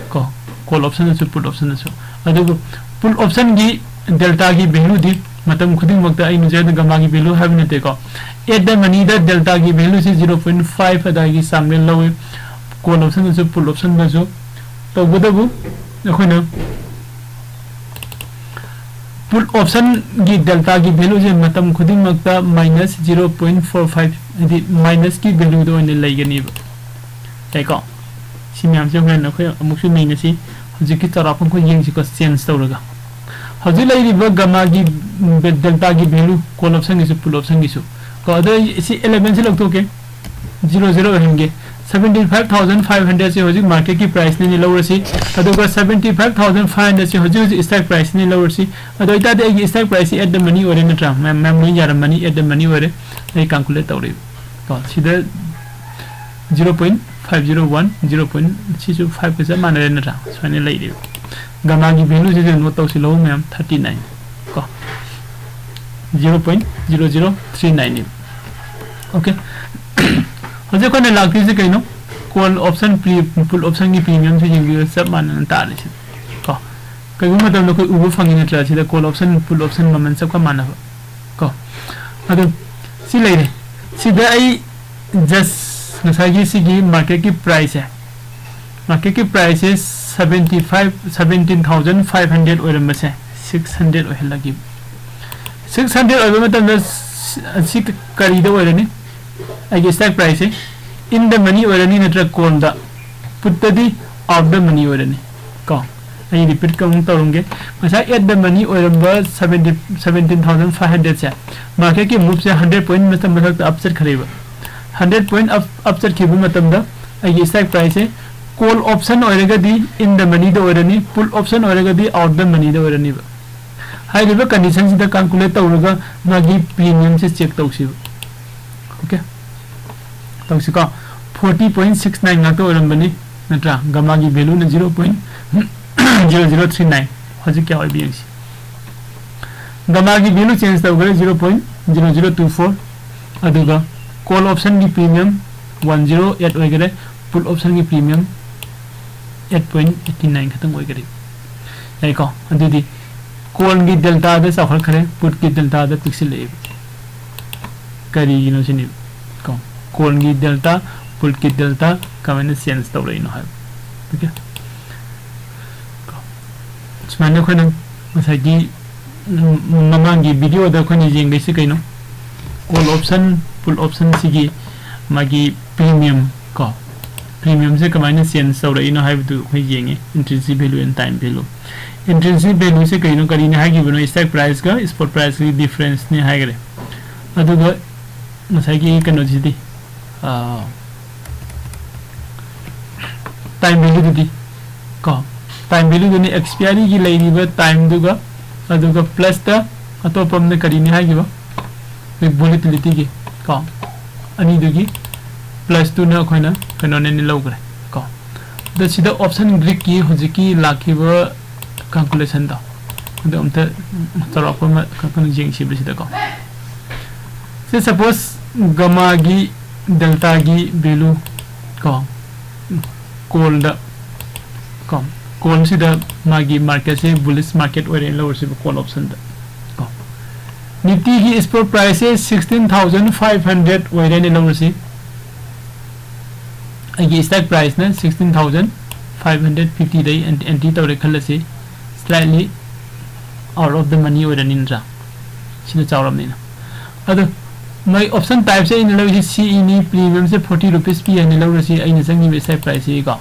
ꯀꯣ, ꯀꯣꯜ ꯑꯣꯞꯁꯟꯗꯁꯨ ꯄꯨꯠ ꯑꯣꯞꯁꯟꯗꯁꯨ꯫ ꯑꯗꯨꯒ ꯄꯨꯠ ꯑꯣꯞꯁꯟꯒꯤ ꯗꯦꯜꯇꯥꯒꯤ ꯚꯦꯂꯨꯗꯤ ꯃꯇꯝ ꯈꯨꯗꯤꯡꯃꯛꯇ ꯑꯩꯅ ꯍꯧꯖꯤꯛ ꯒꯃꯥꯒꯤ ꯚꯦꯂꯨ ꯍꯥꯏꯕ ꯅꯠꯇꯦꯀꯣ, ꯑꯦꯠ ꯗ ꯃꯅꯤꯗ ꯗꯦꯜꯇꯥꯒꯤ ꯚꯦꯂꯨꯁꯤ ꯖꯤꯔꯣ ꯄꯣꯏꯟ ꯐꯥꯏꯚ ꯑꯗꯥꯏꯒꯤ ꯆꯥꯡꯗ ꯂꯧꯋꯤ, ꯀꯣꯜ ꯑꯣꯞꯁꯟꯗꯁꯨ ꯄꯨꯠ ꯑꯣꯞꯁꯟꯗꯁꯨ꯫ ꯇꯧꯕꯇꯕꯨ ꯑꯩꯈꯣꯏꯅ ꯄꯨꯠ ꯑꯣꯞꯁꯟꯒꯤ ꯗꯦꯜꯇꯥꯒꯤ ꯚꯦꯂꯨꯁꯦ ꯃꯇꯝ ꯈꯨꯗꯤꯡꯃꯛꯇ minus zero point four five, ꯍꯥꯏꯗꯤ ꯃꯥꯏꯅꯁꯀꯤ ꯚꯦꯂꯨꯗ ꯑꯣꯏꯅ ꯂꯩꯒꯅꯦꯕ꯫ ꯌꯥꯏꯀꯣ? ꯁꯤ ꯃꯌꯥꯝꯁꯦ ꯍꯣꯔꯦꯟ ꯑꯩꯈꯣꯏ ꯑꯃꯨꯛꯁꯨ ꯅꯩꯅꯁꯤ꯫ ꯍꯧꯖꯤꯛꯀꯤ ꯆꯥꯎꯔꯥꯛꯄ ꯑꯩꯈꯣꯏ ꯌꯦꯡꯁꯤꯀꯣ, ꯆꯦꯟꯖ ꯇꯧꯔꯒ꯫ ꯍꯧꯖꯤꯛ ꯂꯩꯔꯤꯕ ꯒꯃꯥꯒꯤ, ꯎꯝ, ꯗꯦꯜꯇꯥꯒꯤ ꯚꯦꯂꯨ, ꯀꯣꯜ ꯑꯣꯞꯁꯟꯒꯤꯁꯨ ꯄꯨꯠ ꯑꯣꯞꯁꯟꯒꯤꯁꯨ꯫ ꯀꯣ, ꯑꯗꯣ ꯑꯩ ꯁꯤ ꯑꯦꯂꯦꯚꯦꯟꯁꯤ ꯂꯧꯊꯣꯛꯀꯦ, ꯖꯤꯔꯣ ꯖꯤꯔꯣ ꯑꯣꯏꯍꯟꯒꯦ꯫ ꯁꯕꯦꯟꯇꯤ ꯐꯥꯏꯚ ꯊꯥꯎꯖꯟ ꯐꯥꯏꯚ ꯍꯟꯗ꯭ꯔꯦꯠꯁꯤ ꯍꯧꯖꯤꯛ ꯃꯥꯔꯀꯦꯠꯀꯤ ꯄ꯭ꯔꯥꯏꯁꯅꯤꯅ ꯂꯧꯔꯁꯤ, ꯑꯗꯨꯒ ꯁꯕꯦꯟꯇꯤ ꯐꯥꯏꯚ ꯊꯥꯎꯖꯟ ꯐꯥꯏꯚ ꯍꯟꯗ꯭ꯔꯦꯠꯁꯤ ꯍꯧꯖꯤꯛ ꯍꯧꯖꯤꯛ ꯁ꯭ꯇꯥꯛ ꯄ꯭ꯔꯥꯏꯁꯅꯤ ꯂꯧꯔꯁꯤ꯫ ꯑꯗꯨ ꯑꯣꯏꯇꯥꯔꯗꯤ ꯑꯩꯒꯤ ꯁ꯭ꯇꯥꯛ ꯄ꯭ꯔꯥꯏꯁꯁꯤ ꯑꯦꯠ ꯗ ꯃꯅꯤ ꯑꯣꯏꯔꯦ ꯅꯠꯇ꯭ꯔꯥ? ꯃꯌꯥꯝ, ꯃꯌꯥꯝ ꯂꯣꯏ ꯌꯥꯔꯝꯃꯅꯤ, ꯑꯦꯠ ꯗ ꯃꯅꯤ ꯑꯣꯏꯔꯦ꯫ ꯑꯩ ꯀꯥꯜꯀꯨꯂꯦꯠ ꯇꯧꯔꯦꯕ꯫ ꯀꯣ, ꯁꯤꯗ zero point five zero one, zero point, ꯁꯤꯁꯨ ꯐꯥꯏꯚꯀ ꯆꯞ ꯃꯥꯟꯅꯔꯦ ꯅꯠꯇ꯭ꯔꯥ? ꯁꯨꯃꯥꯏꯅ ꯂꯩꯔꯦꯕ꯫ ꯒꯃꯥꯒꯤ ꯚꯦꯂꯨꯁꯤꯁꯨ ꯅꯣꯠ ꯇꯧꯁꯤꯜꯂꯧ ꯃꯌꯥꯝ, ꯊꯥꯔꯇꯤ ꯅꯥꯏꯟ꯫ ꯀꯣ, zero point zero zero three ꯅꯥꯏꯟꯅꯦꯕ꯫ ꯑꯣꯀꯦ꯫ ꯍꯧꯖꯤꯛ ꯑꯩꯈꯣꯏꯅ ꯂꯥꯛꯇꯣꯏꯁꯦ ꯀꯩꯅꯣ? ꯀꯣꯜ ꯑꯣꯞꯁꯟ ꯄ꯭ꯔꯤ-, ꯄꯨꯠ ꯑꯣꯞꯁꯟꯒꯤ ꯄ꯭ꯔꯤꯃꯤꯌꯝꯁꯦ ꯌꯦꯡꯕꯤꯌꯨ, ꯆꯞ ꯃꯥꯟꯅꯅ ꯇꯥꯔꯦ ꯁꯤꯗ꯫ ꯀꯣ, ꯀꯩꯒꯨꯝꯕ ꯃꯇꯝꯗ ꯑꯩꯈꯣꯏ ꯎꯕ ꯐꯪꯉꯤ ꯅꯠꯇ꯭ꯔꯥ? ꯁꯤꯗ ꯀꯣꯜ ꯑꯣꯞꯁꯟ, ꯄꯨꯠ ꯑꯣꯞꯁꯟ ꯃꯃꯜ ꯆꯞ ꯈꯔ ꯃꯥꯟꯅꯕ꯫ ꯀꯣ, ꯑꯗꯨ ꯁꯤ ꯂꯩꯔꯦ꯫ ꯁꯤꯗ ꯑꯩ ꯖꯁ ꯉꯁꯥꯏꯒꯤ ꯁꯤꯒꯤ ꯃꯥꯔꯀꯦꯠꯀꯤ ꯄ꯭ꯔꯥꯏꯁꯁꯦ, ꯃꯥꯔꯀꯦꯠꯀꯤ ꯄ꯭ꯔꯥꯏꯁꯁꯦ seventy five, seventeen thousand five hundred ꯑꯣꯏꯔꯝꯕꯁꯦ ꯁꯤꯛꯁ ꯍꯟꯗ꯭ꯔꯦꯠ ꯑꯣꯏꯍꯜꯂꯒꯦ꯫ ꯁꯤꯛꯁ ꯍꯟꯗ꯭ꯔꯦꯠ ꯑꯣꯏꯕ ꯃꯇꯝꯗ ꯁ-, ꯁꯤ ꯀꯔꯤꯗ ꯑꯣꯏꯔꯅꯤ? ꯑꯩꯒꯤ ꯁ꯭ꯇꯥꯛ ꯄ꯭ꯔꯥꯏꯁꯁꯦ ꯏꯟ ꯗ ꯃꯅꯤ ꯑꯣꯏꯔꯅꯤ ꯅꯠꯇ꯭ꯔꯒ ꯀꯣꯜꯗ? ꯄꯨꯠꯇꯗꯤ ꯑꯥꯎꯠ ꯗ ꯃꯅꯤ ꯑꯣꯏꯔꯅꯤ꯫ ꯀꯣ, ꯑꯩ ꯔꯤꯄꯤꯠ ꯑꯃꯨꯛ ꯇꯧꯔꯝꯒꯦ꯫ ꯉꯁꯥꯏ ꯑꯦꯠ ꯗ ꯃꯅꯤ ꯑꯣꯏꯔꯝꯕ ꯁꯕꯦꯟꯇꯤ, ꯁꯕꯦꯟꯇꯤꯟ ꯊꯥꯎꯖꯟ ꯐꯥꯏꯚ ꯍꯟꯗ꯭ꯔꯦꯠꯁꯦ, ꯃꯥꯔꯀꯦꯠꯀꯤ ꯃꯨꯞꯁꯦ ꯍꯟꯗ꯭ꯔꯦꯠ ꯄꯣꯏꯟ ꯃꯊꯛ, ꯃꯊꯛꯇ ꯑꯞ ꯆꯠꯈ꯭ꯔꯦꯕ꯫ ꯍꯟꯗ꯭ꯔꯦꯠ ꯄꯣꯏꯟ ꯑꯞ, ꯑꯞ ꯆꯠꯈꯤꯕ ꯃꯇꯝꯗ ꯑꯩꯒꯤ ꯁ꯭ꯇꯥꯛ ꯄ꯭ꯔꯥꯏꯁꯁꯦ ꯀꯣꯜ ꯑꯣꯞꯁꯟ ꯑꯣꯏꯔꯒꯗꯤ ꯏꯟ ꯗ ꯃꯅꯤꯗ ꯑꯣꯏꯔꯅꯤ, ꯄꯨꯠ ꯑꯣꯞꯁꯟ ꯑꯣꯏꯔꯒꯗꯤ ꯑꯥꯎꯠ ꯗ ꯃꯅꯤꯗ ꯑꯣꯏꯔꯅꯤꯕ꯫ ꯍꯥꯏꯔꯤꯕ ꯀꯟꯗꯤꯁꯟꯁꯤꯗ ꯀꯥꯜꯀꯨꯂꯦꯠ ꯇꯧꯔꯒ ꯃꯥꯒꯤ ꯄ꯭ꯔꯤꯃꯤꯌꯝꯁꯦ ꯆꯦꯛ ꯇꯧꯁꯤꯕ꯫ ꯑꯣꯀꯦ? ꯇꯧꯁꯤꯀꯣ꯫ Forty point six nine ꯉꯥꯛꯇ ꯑꯣꯏꯔꯝꯕꯅꯤ, ꯅꯠꯇ꯭ꯔꯥ? ꯒꯃꯥꯒꯤ value ꯅ zero point zero zero three nine꯫ ꯍꯧꯖꯤꯛ ꯀꯌꯥ ꯑꯣꯏꯕ ꯌꯦꯡꯁꯤ꯫ ꯒꯃꯥꯒꯤ value change ꯇꯧꯈ꯭ꯔꯦ, zero point zero zero two four꯫ ꯑꯗꯨꯒ call option ꯒꯤ premium one zero eight ꯑꯣꯏꯈꯔꯦ, put option ꯒꯤ premium eight point eighty nine ꯈꯛꯇꯪ ꯑꯣꯏꯈꯔꯦ꯫ ꯌꯥꯏꯀꯣ? ꯑꯗꯨꯗꯤ call ꯒꯤ delta ꯗ ꯆꯥꯎꯈꯠꯈ꯭ꯔꯦ, put ꯀꯤ delta ꯗ ꯄꯤꯛꯁꯤꯜꯂꯛꯑꯦꯕ꯫ ꯀꯔꯤꯒꯤꯅꯣ ꯁꯤꯅꯤ ꯀꯣ? Call ꯒꯤ delta, put ꯀꯤ delta ꯀꯃꯥꯏꯅ change ꯇꯧꯔꯛꯏꯅꯣ ꯍꯥꯏꯕ꯫ Okay? ꯀꯣ? ꯁꯨꯃꯥꯏꯅ ꯑꯩꯈꯣꯏꯅ ꯉꯁꯥꯏꯒꯤ, ꯎꯝ, ꯃꯃꯥꯡꯒꯤ video ꯗ ꯑꯩꯈꯣꯏꯅ ꯌꯦꯡꯗꯣꯏꯁꯦ ꯀꯩꯅꯣ? Call option, put option ꯁꯤꯒꯤ ꯃꯥꯒꯤ premium ꯀꯣ, premium ꯁꯦ ꯀꯃꯥꯏꯅ change ꯇꯧꯔꯛꯏꯅꯣ ꯍꯥꯏꯕꯗꯨ ꯑꯩꯈꯣꯏ ꯌꯦꯡꯉꯤ, intrinsic value and time value꯫ Intrinsic value ꯁꯦ ꯀꯩꯅꯣ, ꯀꯔꯤꯅꯤ ꯍꯥꯏꯈꯤꯕꯅꯣ? Strike price ꯒ spot price ꯀꯤ difference ꯅꯤ ꯍꯥꯏꯈꯔꯦ꯫ ꯑꯗꯨꯒ ꯉꯁꯥꯏꯒꯤ ꯀꯩꯅꯣꯁꯤꯗꯤ, ꯑꯥ, time value ꯗꯨꯗꯤ ꯀꯣ, time value ꯗꯨꯅꯤ expiry ꯒꯤ ꯂꯩꯔꯤꯕ time ꯗꯨꯒ, ꯑꯗꯨꯒ plus ꯇ ꯑꯇꯣꯞꯄ ꯑꯃꯅ ꯀꯔꯤꯅꯤ ꯍꯥꯏꯈꯤꯕ? ꯑꯩꯈꯣꯏ volatility ꯒꯤ ꯀꯣ, ꯑꯅꯤꯗꯨꯒꯤ plus ꯇꯨꯅ ꯑꯩꯈꯣꯏꯅ ꯀꯩꯅꯣꯅꯦꯅ ꯂꯧꯈ꯭ꯔꯦ ꯀꯣ꯫ ꯑꯗ ꯁꯤꯗ option Greek ꯀꯤ ꯍꯧꯖꯤꯛꯀꯤ ꯂꯥꯛꯈꯤꯕ calculation ꯗꯣ, ꯑꯗꯨ ꯑꯝꯇ ꯆꯥꯎꯔꯥꯛꯄ ꯑꯃ ꯈꯛꯇꯪ ꯌꯦꯡꯁꯤꯕ ꯁꯤꯗꯀꯣ꯫ ꯁꯤ suppose ꯒꯃꯥꯒꯤ delta ꯒꯤ value ꯀꯣ, call ꯗ ꯀꯣ, call ꯁꯤꯗ ꯃꯥꯒꯤ market ꯁꯦ bullish market ꯑꯣꯏꯔꯦꯅ ꯂꯧꯔꯁꯤꯕ, call option ꯗ ꯀꯣ꯫ Nifty ꯒꯤ spot price ꯁꯦ sixteen thousand five hundred ꯑꯣꯏꯔꯦꯅ ꯂꯧꯔꯁꯤ꯫ ꯑꯩꯒꯤ strike price ꯅ sixteen thousand five hundred fifty ꯗ ꯑꯩ entry ꯇꯧꯔꯦ ꯈꯜꯂꯁꯤ, slightly out of the money ꯑꯣꯏꯔꯅꯤ ꯅꯠꯇ꯭ꯔꯥ? ꯁꯤꯅ ꯆꯥꯎꯔꯕꯅꯤꯅ꯫ ꯑꯗꯣ ꯃꯣꯏ option type ꯁꯦ ꯑꯩꯅ ꯂꯧꯔꯤꯁꯦ C E ꯅꯤ, premium ꯁꯦ forty rupees ꯄꯤ ꯍꯥꯏꯅ ꯂꯧꯔꯁꯤ, ꯑꯩꯅ ꯆꯪꯉꯤꯕ strike price ꯁꯤꯀꯣ꯫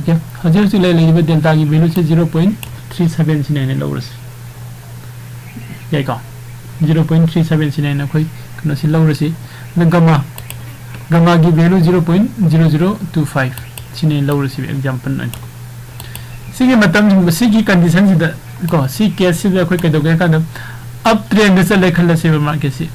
Okay, ꯍꯧꯖꯤꯛ ꯍꯧꯖꯤꯛ ꯂꯩ-, ꯂꯩꯔꯤꯕ delta ꯒꯤ value ꯁꯦ zero point three seven ꯁꯤꯅ ꯑꯩꯅ ꯂꯧꯔꯁꯤ꯫ ꯌꯥꯏꯀꯣ? Zero point three seven ꯁꯤꯅ ꯑꯩꯅ ꯑꯩꯈꯣꯏ ꯀꯩꯅꯣꯁꯤ ꯂꯧꯔꯁꯤ꯫ ꯑꯗ Gama, ꯒꯃꯥꯒꯤ value zero point zero zero two five ꯁꯤꯅ ꯑꯩꯅ ꯂꯧꯔꯁꯤ example ꯑꯣꯏꯅ꯫ ꯁꯤꯒꯤ ꯃꯇꯝꯁꯤꯡꯗ, ꯁꯤꯒꯤ condition ꯁꯤꯗ ꯀꯣ, ꯁꯤ case ꯁꯤꯗ ꯑꯩꯈꯣꯏ ꯀꯩꯗꯧꯒꯦ ꯍꯥꯏ ꯀꯥꯟꯗ, up trend ꯗ ꯆꯠꯂꯦ ꯈꯜꯂꯁꯦꯕ market ꯁꯤ꯫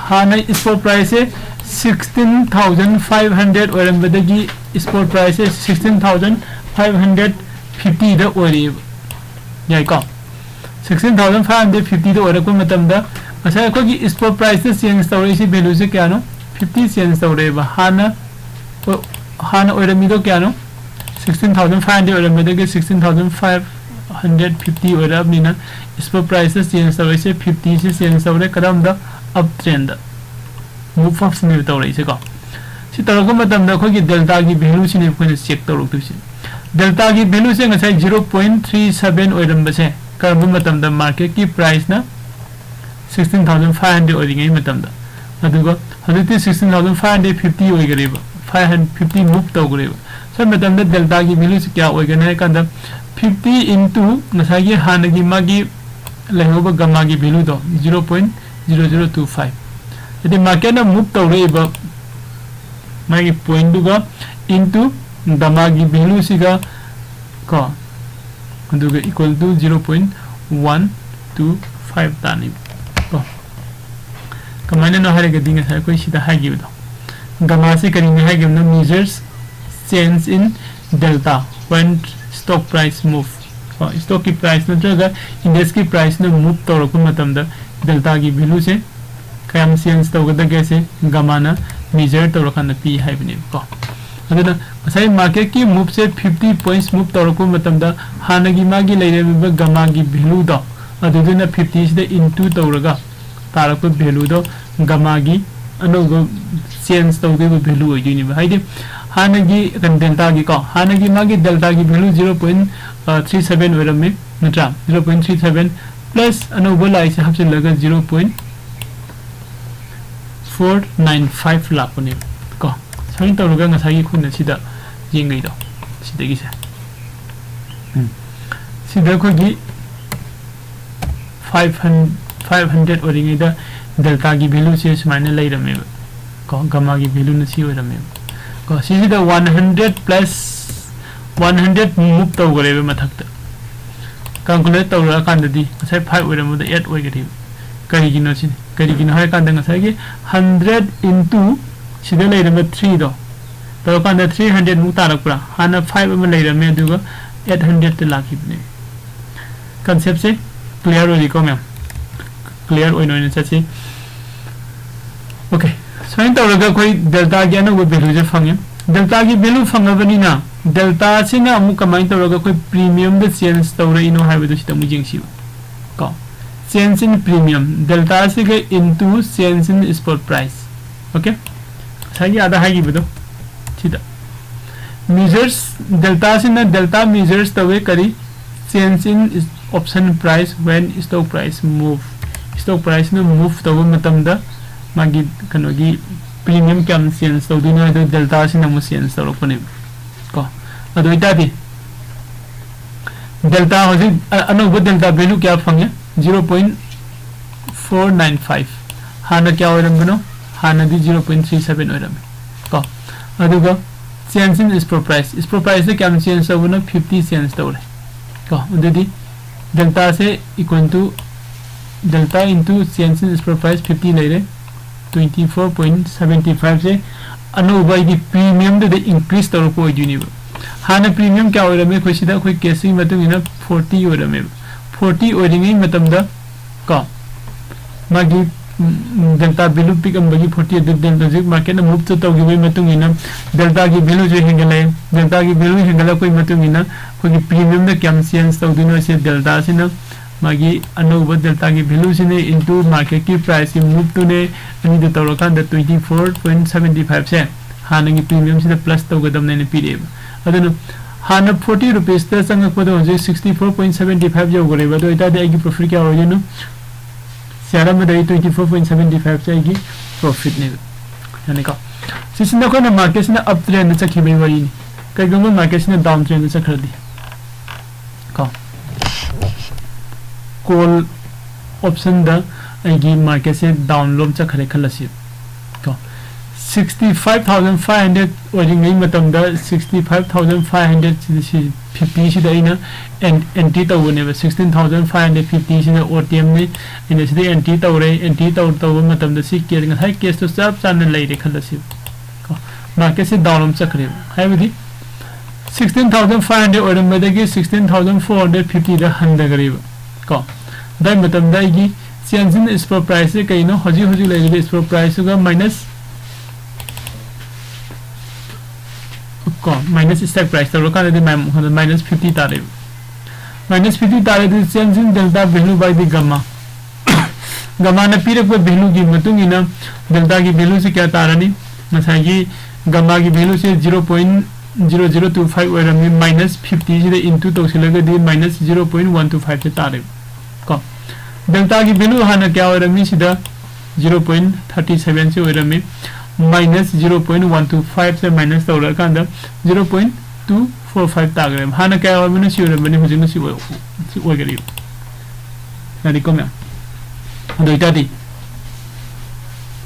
ꯍꯥꯟꯅ spot price ꯁꯦ Sixteen thousand five hundred ꯑꯣꯏꯔꯝꯕꯗꯒꯤ spot price ꯁꯦ sixteen thousand five hundred fifty ꯗ ꯑꯣꯏꯔꯛꯑꯦꯕ꯫ ꯌꯥꯏꯀꯣ? Sixteen thousand five hundred fifty ꯗ ꯑꯣꯏꯔꯛꯄ ꯃꯇꯝꯗ ꯉꯁꯥꯏ ꯑꯩꯈꯣꯏꯒꯤ spot price ꯇ change ꯇꯧꯔꯛꯏꯁꯤ value ꯁꯦ ꯀꯌꯥꯅꯣ? Fifty change ꯇꯧꯔꯛꯑꯦꯕ꯫ ꯍꯥꯟꯅ, ꯍꯥꯟꯅ ꯑꯣꯏꯔꯝꯃꯤꯗꯣ ꯀꯌꯥꯅꯣ? Sixteen thousand five hundred ꯑꯣꯏꯔꯝꯕꯗꯒꯤ sixteen thousand five hundred fifty ꯑꯣꯏꯔꯛꯑꯕꯅꯤꯅ spot price ꯇ change ꯇꯧꯔꯛꯏꯁꯦ fifty ꯁꯤ change ꯇꯧꯔꯦ꯫ ꯀꯔꯝꯗ? Up trend ꯗ꯫ Move up ꯁꯤꯅꯦꯕ ꯇꯧꯔꯛꯏꯁꯦꯀꯣ꯫ ꯁꯤ ꯇꯧꯔꯛꯄ ꯃꯇꯝꯗ ꯑꯩꯈꯣꯏꯒꯤ delta ꯒꯤ value ꯁꯤꯅꯦ ꯑꯩꯈꯣꯏꯅ check ꯇꯧꯔꯛꯇꯣꯏꯁꯦ꯫ Delta ꯒꯤ value ꯁꯦ ꯉꯁꯥꯏ zero point three seven ꯑꯣꯏꯔꯝꯕꯁꯦ ꯀꯔꯝꯕ ꯃꯇꯝꯗ market ꯀꯤ price ꯅ sixteen thousand five hundred ꯑꯣꯏꯔꯤꯉꯩ ꯃꯇꯝꯗ, ꯑꯗꯨꯒ ꯍꯧꯖꯤꯛꯇꯤ sixteen thousand five hundred fifty ꯑꯣꯏꯈꯔꯦꯕ, five hundred fifty move ꯇꯧꯈ꯭ꯔꯦꯕ꯫ ꯁ꯭ꯋꯥꯏ ꯃꯇꯝꯗ delta ꯒꯤ value ꯁꯤ ꯀꯌꯥ ꯑꯣꯏꯒꯅꯤ ꯍꯥꯏ ꯀꯥꯟꯗ, fifty into ꯉꯁꯥꯏꯒꯤ ꯍꯥꯟꯅꯒꯤ ꯃꯥꯒꯤ ꯂꯩꯍꯧꯕ gamma ꯒꯤ value ꯗꯣ, zero point zero zero two five꯫ ꯍꯥꯏꯗꯤ market ꯅ move ꯇꯧꯔꯛꯏꯕ ꯃꯥꯒꯤ point ꯗꯨꯒ into gamma ꯒꯤ value ꯁꯤꯒ ꯀꯣ, ꯑꯗꯨꯒ equal to zero point one two five ꯇꯥꯅꯤ ꯀꯣ꯫ ꯀꯃꯥꯏꯅꯅꯣ ꯍꯥꯏꯔꯒꯗꯤ ꯉꯁꯥꯏ ꯑꯩꯈꯣꯏ ꯁꯤꯗ ꯍꯥꯏꯈꯤꯕꯗꯣ, gamma ꯁꯤ ꯀꯔꯤꯅꯤ ꯍꯥꯏꯈꯤꯕꯅꯣ? Measures change in delta when stock price move꯫ ꯀꯣ, stock ꯀꯤ price ꯅꯠꯇ꯭ꯔꯒ index ꯀꯤ price ꯅ move ꯇꯧꯔꯛꯄ ꯃꯇꯝꯗ delta ꯒꯤ value ꯁꯦ ꯀꯌꯥꯝ change ꯇꯧꯒꯗꯒꯦ ꯁꯦ gamma ꯅ measure ꯇꯧꯔꯀꯥꯟꯗ ꯄꯤ ꯍꯥꯏꯕꯅꯦꯕꯀꯣ꯫ ꯑꯗꯨꯅ ꯉꯁꯥꯏ market ꯀꯤ move ꯁꯦ fifty points move ꯇꯧꯔꯛꯄ ꯃꯇꯝꯗ ꯍꯥꯟꯅꯒꯤ ꯃꯥꯒꯤ ꯂꯩꯔꯝꯃꯤꯕ gamma ꯒꯤ value ꯗꯣ ꯑꯗꯨꯗꯨꯅ fifty ꯁꯤꯗ into ꯇꯧꯔꯒ ꯇꯥꯔꯛꯄ value ꯗꯣ gamma ꯒꯤ ꯑꯅꯧꯕ change ꯇꯧꯗꯣꯏꯕ value ꯑꯣꯏꯗꯣꯏꯅꯦꯕ꯫ ꯍꯥꯏꯗꯤ ꯍꯥꯟꯅꯒꯤ ꯀꯩꯅꯣ delta ꯒꯤꯀꯣ, ꯍꯥꯟꯅꯒꯤ ꯃꯥꯒꯤ delta ꯒꯤ value zero point three seven ꯑꯣꯏꯔꯝꯃꯤ ꯅꯠꯇ꯭ꯔꯥ? Zero point three seven plus ꯑꯅꯧꯕ ꯂꯥꯛꯏꯁꯦ ꯍꯥꯞꯆꯤꯜꯂꯒ zero point four nine five ꯂꯥꯛꯄꯅꯦꯕ ꯀꯣ꯫ ꯁꯨꯃꯥꯏꯅ ꯇꯧꯔꯒ ꯉꯁꯥꯏꯒꯤ ꯑꯩꯈꯣꯏꯅ ꯁꯤꯗ ꯌꯦꯡꯉꯩꯗꯣ, ꯁꯤꯗꯒꯤꯁꯦ, ꯎꯝ, ꯁꯤꯗ ꯑꯩꯈꯣꯏꯒꯤ five hundred, five hundred ꯑꯣꯏꯔꯤꯉꯩꯗ delta ꯒꯤ value ꯁꯦ ꯁꯨꯃꯥꯏꯅ ꯂꯩꯔꯝꯃꯦꯕ ꯀꯣ, gamma ꯒꯤ value ꯅ ꯁꯤ ꯑꯣꯏꯔꯝꯃꯦꯕ ꯀꯣ꯫ ꯁꯤꯁꯤꯗ one hundred plus one hundred move ꯇꯧꯈ꯭ꯔꯦꯕ ꯃꯊꯛꯇ꯫ Calculate ꯇꯧꯔꯛꯑꯀꯥꯟꯗꯗꯤ ꯉꯁꯥꯏ five ꯑꯣꯏꯔꯝꯕꯗ eight ꯑꯣꯏꯒꯅꯦꯕ꯫ ꯀꯔꯤꯒꯤꯅꯣ ꯁꯤꯅꯤ? ꯀꯔꯤꯒꯤꯅꯣ ꯍꯥꯏꯔꯀꯥꯟꯗ ꯉꯁꯥꯏꯒꯤ ꯍꯟꯗ꯭ꯔꯦꯠ ꯏꯟꯇꯨ ꯁꯤꯗ ꯂꯩꯔꯝꯕ ꯊ꯭ꯔꯤꯗꯣ ꯇꯧꯔꯀꯥꯟꯗ ꯊ꯭ꯔꯤ ꯍꯟꯗ꯭ꯔꯦꯠꯃꯨꯛ ꯇꯥꯔꯛꯄ꯭ꯔꯥ? ꯍꯥꯟꯅ ꯐꯥꯏꯚ ꯑꯃ ꯂꯩꯔꯝꯃꯦ, ꯑꯗꯨꯒ ꯑꯩꯠ ꯍꯟꯗ꯭ꯔꯦꯠꯇ ꯂꯥꯛꯈꯤꯕꯅꯦ꯫ ꯀꯟꯁꯦꯞꯁꯦ ꯀ꯭ꯂꯤꯌꯥꯔ ꯑꯣꯏꯔꯤꯀꯣ ꯃꯌꯥꯝ? ꯀ꯭ꯂꯤꯌꯥꯔ ꯑꯣꯏꯅ ꯑꯣꯏꯅ ꯆꯠꯁꯤ꯫ ꯑꯣꯀꯦ, ꯁꯨꯃꯥꯏꯅ ꯇꯧꯔꯒ ꯑꯩꯈꯣꯏ ꯗꯦꯜꯇꯥꯒꯤ ꯑꯅꯧꯕ ꯚꯦꯂꯨꯁꯦ ꯐꯪꯉꯦ꯫ ꯗꯦꯜꯇꯥꯒꯤ ꯚꯦꯂꯨ ꯐꯪꯉꯕꯅꯤꯅ ꯗꯦꯜꯇꯥꯁꯤꯅ ꯑꯃꯨꯛ ꯀꯃꯥꯏꯅ ꯇꯧꯔꯒ ꯑꯩꯈꯣꯏ ꯄ꯭ꯔꯤꯃꯤꯌꯝꯗ ꯆꯦꯟꯖ ꯇꯧꯔꯛꯏꯅꯣ ꯍꯥꯏꯕꯗꯨ ꯁꯤꯗ ꯑꯃꯨꯛ ꯌꯦꯡꯁꯤꯕ꯫ ꯀꯣ, change in premium, ꯗꯦꯜꯇꯥꯁꯤꯒ into change in spot price꯫ Okay, ꯉꯁꯥꯏꯒꯤ ꯑꯥꯗ ꯍꯥꯏꯈꯤꯕꯗꯣ ꯁꯤꯗ ꯃꯤꯖꯔꯁ, ꯗꯦꯜꯇꯥꯁꯤꯅ ꯗꯦꯜꯇꯥ ꯃꯤꯖꯔꯁ ꯇꯧꯋꯦ ꯀꯔꯤ? Change in option price when stock price move꯫ Stock priceꯅ move ꯇꯧꯕ ꯃꯇꯝꯗ ꯃꯥꯒꯤ ꯀꯩꯅꯣꯒꯤ ꯄ꯭ꯔꯤꯃꯤꯌꯝ ꯀꯌꯥꯝ ꯆꯦꯟꯖ ꯇꯧꯗꯣꯏꯅꯣ ꯍꯥꯏꯗꯣ ꯗꯦꯜꯇꯥꯁꯤꯅ ꯑꯃꯨꯛ ꯆꯦꯟꯖ ꯇꯧꯔꯛꯄꯅꯦꯕ꯫ ꯀꯣ, ꯑꯗꯨ ꯑꯣꯏꯇꯥꯔꯗꯤ ꯗꯦꯜꯇꯥ ꯍꯧꯖꯤꯛ ꯑ- ꯑꯅꯧꯕ ꯗꯦꯜꯇꯥ ꯚꯦꯂꯨ ꯀꯌꯥ ꯐꯪꯉꯦ? Zero point four nine five꯫ ꯍꯥꯟꯅ ꯀꯌꯥ ꯑꯣꯏꯔꯝꯕꯅꯣ? ꯍꯥꯟꯅꯗꯤ zero point three seven ꯑꯣꯏꯔꯝꯃꯤ꯫ ꯀꯣ, ꯑꯗꯨꯒ change in spot price, spot priceꯇ ꯀꯌꯥꯝ ꯆꯦꯟꯖ ꯇꯧꯕꯅꯣ? Fifty ꯆꯦꯟꯖ ꯇꯧꯔꯦ꯫ ꯀꯣ, ꯑꯗꯨꯗꯤ ꯗꯦꯜꯇꯥꯁꯦ equal to delta into change in spot price fifty ꯂꯩꯔꯦ꯫ Twenty four point seventy fiveꯁꯦ ꯑꯅꯧꯕ ꯑꯩꯒꯤ ꯄ꯭ꯔꯤꯃꯤꯌꯝꯗꯨꯗ ꯏꯟꯀ꯭ꯔꯤꯁ ꯇꯧꯔꯛꯄ ꯑꯣꯏꯗꯣꯏꯅꯦꯕ꯫ ꯍꯥꯟꯅ ꯄ꯭ꯔꯤꯃꯤꯌꯝ ꯀꯌꯥ ꯑꯣꯏꯔꯝꯃꯦ? ꯑꯩꯈꯣꯏ ꯁꯤꯗ ꯑꯩꯈꯣꯏ ꯀꯦꯁꯁꯤꯒꯤ ꯃꯇꯨꯡ ꯏꯟꯅ ꯐꯣꯔꯇꯤ ꯑꯣꯏꯔꯝꯃꯦꯕ꯫ ꯐꯣꯔꯇꯤ ꯑꯣꯏꯔꯤꯉꯩ ꯃꯇꯝꯗ ꯀꯣ ꯃꯥꯒꯤ ꯗꯦꯜꯇꯥ ꯚꯦꯂꯨ ꯄꯤꯛꯑꯝꯕꯒꯤ ꯐꯣꯔꯇꯤ ꯑꯗꯨ ꯗꯦꯜꯇꯥ ꯍꯧꯖꯤꯛ ꯃꯥꯔꯀꯦꯠꯅ ꯃꯨꯞꯇ ꯇꯧꯈꯤꯕꯒꯤ ꯃꯇꯨꯡ ꯏꯟꯅ ꯗꯦꯜꯇꯥꯒꯤ ꯚꯦꯂꯨꯁꯨ ꯍꯦꯟꯒꯠꯂꯛꯑꯦ꯫ ꯗꯦꯜꯇꯥꯒꯤ ꯚꯦꯂꯨ ꯍꯦꯟꯒꯠꯂꯛꯄꯒꯤ ꯃꯇꯨꯡ ꯏꯟꯅ ꯑꯩꯈꯣꯏꯒꯤ ꯄ꯭ꯔꯤꯃꯤꯌꯝꯗ ꯀꯌꯥꯝ ꯆꯦꯟꯖ ꯇꯧꯗꯣꯏꯅꯣ ꯁꯦ ꯗꯦꯜꯇꯥꯁꯤꯅ ꯃꯥꯒꯤ ꯑꯅꯧꯕ ꯗꯦꯜꯇꯥꯒꯤ ꯚꯦꯂꯨꯁꯤꯅ into ꯃꯥꯔꯀꯦꯠꯀꯤ ꯄ꯭ꯔꯥꯏꯁꯀꯤ ꯃꯨꯞꯇꯨꯅꯦ꯫ ꯑꯅꯤꯗꯨ ꯇꯧꯔꯀꯥꯟꯗ twenty four point seventy fiveꯁꯦ ꯍꯥꯟꯅꯒꯤ ꯄ꯭ꯔꯤꯃꯤꯌꯝꯁꯤꯗ ꯄ꯭ꯂꯁ ꯇꯧꯒꯗꯕꯅꯦꯅ ꯄꯤꯔꯛꯑꯦꯕ꯫ ꯑꯗꯨꯅ ꯍꯥꯟꯅ ꯐꯣꯔꯇꯤ ꯔꯨꯄꯤꯁꯇ ꯆꯪꯉꯛꯄꯗꯣ ꯍꯧꯖꯤꯛ sixty four point seventy five ꯌꯧꯈ꯭ꯔꯦꯕ꯫ ꯑꯗꯨ ꯑꯣꯏꯇꯥꯔꯗꯤ ꯑꯩꯒꯤ ꯄ꯭ꯔꯣꯐꯤꯠ ꯀꯌꯥ ꯑꯣꯏꯗꯣꯏꯅꯣ? ꯁꯤꯌꯥꯔ ꯑꯃꯗ ꯑꯩ twenty four point seventy fiveꯁꯦ ꯑꯩꯒꯤ ꯄ꯭ꯔꯣꯐꯤꯠꯅꯦꯕ꯫ ꯌꯥꯅꯤꯀꯣ? ꯁꯤꯁꯤꯅ ꯑꯩꯈꯣꯏꯅ ꯃꯥꯔꯀꯦꯠꯁꯤꯅ ꯑꯞ ꯇ꯭ꯔꯦꯟꯗ ꯆꯠꯈꯤꯕꯒꯤ ꯋꯥꯔꯤꯅꯤ꯫ ꯀꯩꯒꯨꯝꯕ ꯃꯥꯔꯀꯦꯠꯁꯤꯅ ꯗꯥꯎꯟ ꯇ꯭ꯔꯦꯟꯗ ꯆꯠꯈ꯭ꯔꯗꯤ ꯀꯣ, ꯀꯣꯜ ꯑꯣꯞꯁꯟꯗ ꯑꯩꯒꯤ ꯃꯥꯔꯀꯦꯠꯁꯦ ꯗꯥꯎꯟ ꯂꯣꯝ ꯆꯠꯈ꯭ꯔꯦ ꯈꯜꯂꯁꯤ ꯀꯣ, Sixty five thousand five hundred ꯑꯣꯏꯔꯤꯉꯩ ꯃꯇꯝꯗ sixty five thousand five hundred ꯁꯤ fifty ꯁꯤꯗ ꯑꯩꯅ entry ꯇꯧꯕꯅꯦꯕ꯫ Sixteen thousand five hundred fifty ꯁꯤꯅ OTM ꯅꯤ꯫ ꯑꯩꯅ ꯁꯤꯗ entry ꯇꯧꯔꯦ꯫ Entry ꯇꯧ ꯇꯧꯕ ꯃꯇꯝꯗ ꯁꯤ case, ꯉꯁꯥꯏ caseꯇꯣ ꯆꯞ ꯆꯥꯅ ꯂꯩꯔꯦ ꯈꯜꯂꯁꯤ꯫ ꯀꯣ, marketꯁꯤ down ꯑꯃ ꯆꯠꯈ꯭ꯔꯦꯕ꯫ ꯍꯥꯏꯕꯗꯤ sixteen thousand five hundred ꯑꯣꯏꯔꯝꯕꯗꯒꯤ sixteen thousand four hundred fifty ꯗ ꯍꯟꯊꯈ꯭ꯔꯦꯕ꯫ ꯀꯣ, ꯑꯗꯨꯒꯤ ꯃꯇꯝꯗ ꯑꯩꯒꯤ change in spot priceꯁꯦ ꯀꯩꯅꯣ? ꯍꯧꯖꯤꯛ ꯍꯧꯖꯤꯛ ꯂꯩꯔꯤꯕ spot priceꯇꯨꯒ minus, ꯀꯣ, minus strike price ꯇꯧꯔꯀꯥꯟꯗꯗꯤ minus fifty ꯇꯥꯔꯦꯕ꯫ Minus fifty ꯇꯥꯔꯗꯤ change in delta value by the gamma꯫ Gammaꯅ ꯄꯤꯔꯛꯄ valueꯒꯤ ꯃꯇꯨꯡ ꯏꯟꯅ deltaꯒꯤ valueꯁꯦ ꯀꯌꯥ ꯇꯥꯔꯅꯤ? ꯉꯁꯥꯏꯒꯤ gammaꯒꯤ valueꯁꯦ zero point zero zero two five ꯑꯣꯏꯔꯝꯃꯤ, minus fifty ꯁꯤꯗ into ꯇꯧꯁꯤꯜꯂꯒꯗꯤ minus zero point one two five ꯁꯦ ꯇꯥꯔꯦꯕ꯫ ꯀꯣ, deltaꯒꯤ value ꯍꯥꯟꯅ ꯀꯌꯥ ꯑꯣꯏꯔꯝꯃꯤ? ꯁꯤꯗ zero point thirty seven ꯁꯤ ꯑꯣꯏꯔꯝꯃꯤ, minus zero point one two five ꯁꯦ minus ꯇꯧꯔꯀꯥꯟꯗ zero point two four five ꯇꯥꯈ꯭ꯔꯦꯕ꯫ ꯍꯥꯟꯅ ꯀꯌꯥ ꯑꯣꯏꯔꯝꯕꯅꯣ? ꯁꯤ ꯑꯣꯏꯔꯝꯕꯅꯤ, ꯍꯧꯖꯤꯛꯅ ꯁꯤ ꯑꯣꯏ-, ꯁꯤ ꯑꯣꯏꯒꯅꯤ꯫ ꯌꯥꯅꯤꯀꯣ ꯃꯌꯥꯝ? ꯑꯗꯨ ꯑꯣꯏꯇꯥꯔꯗꯤ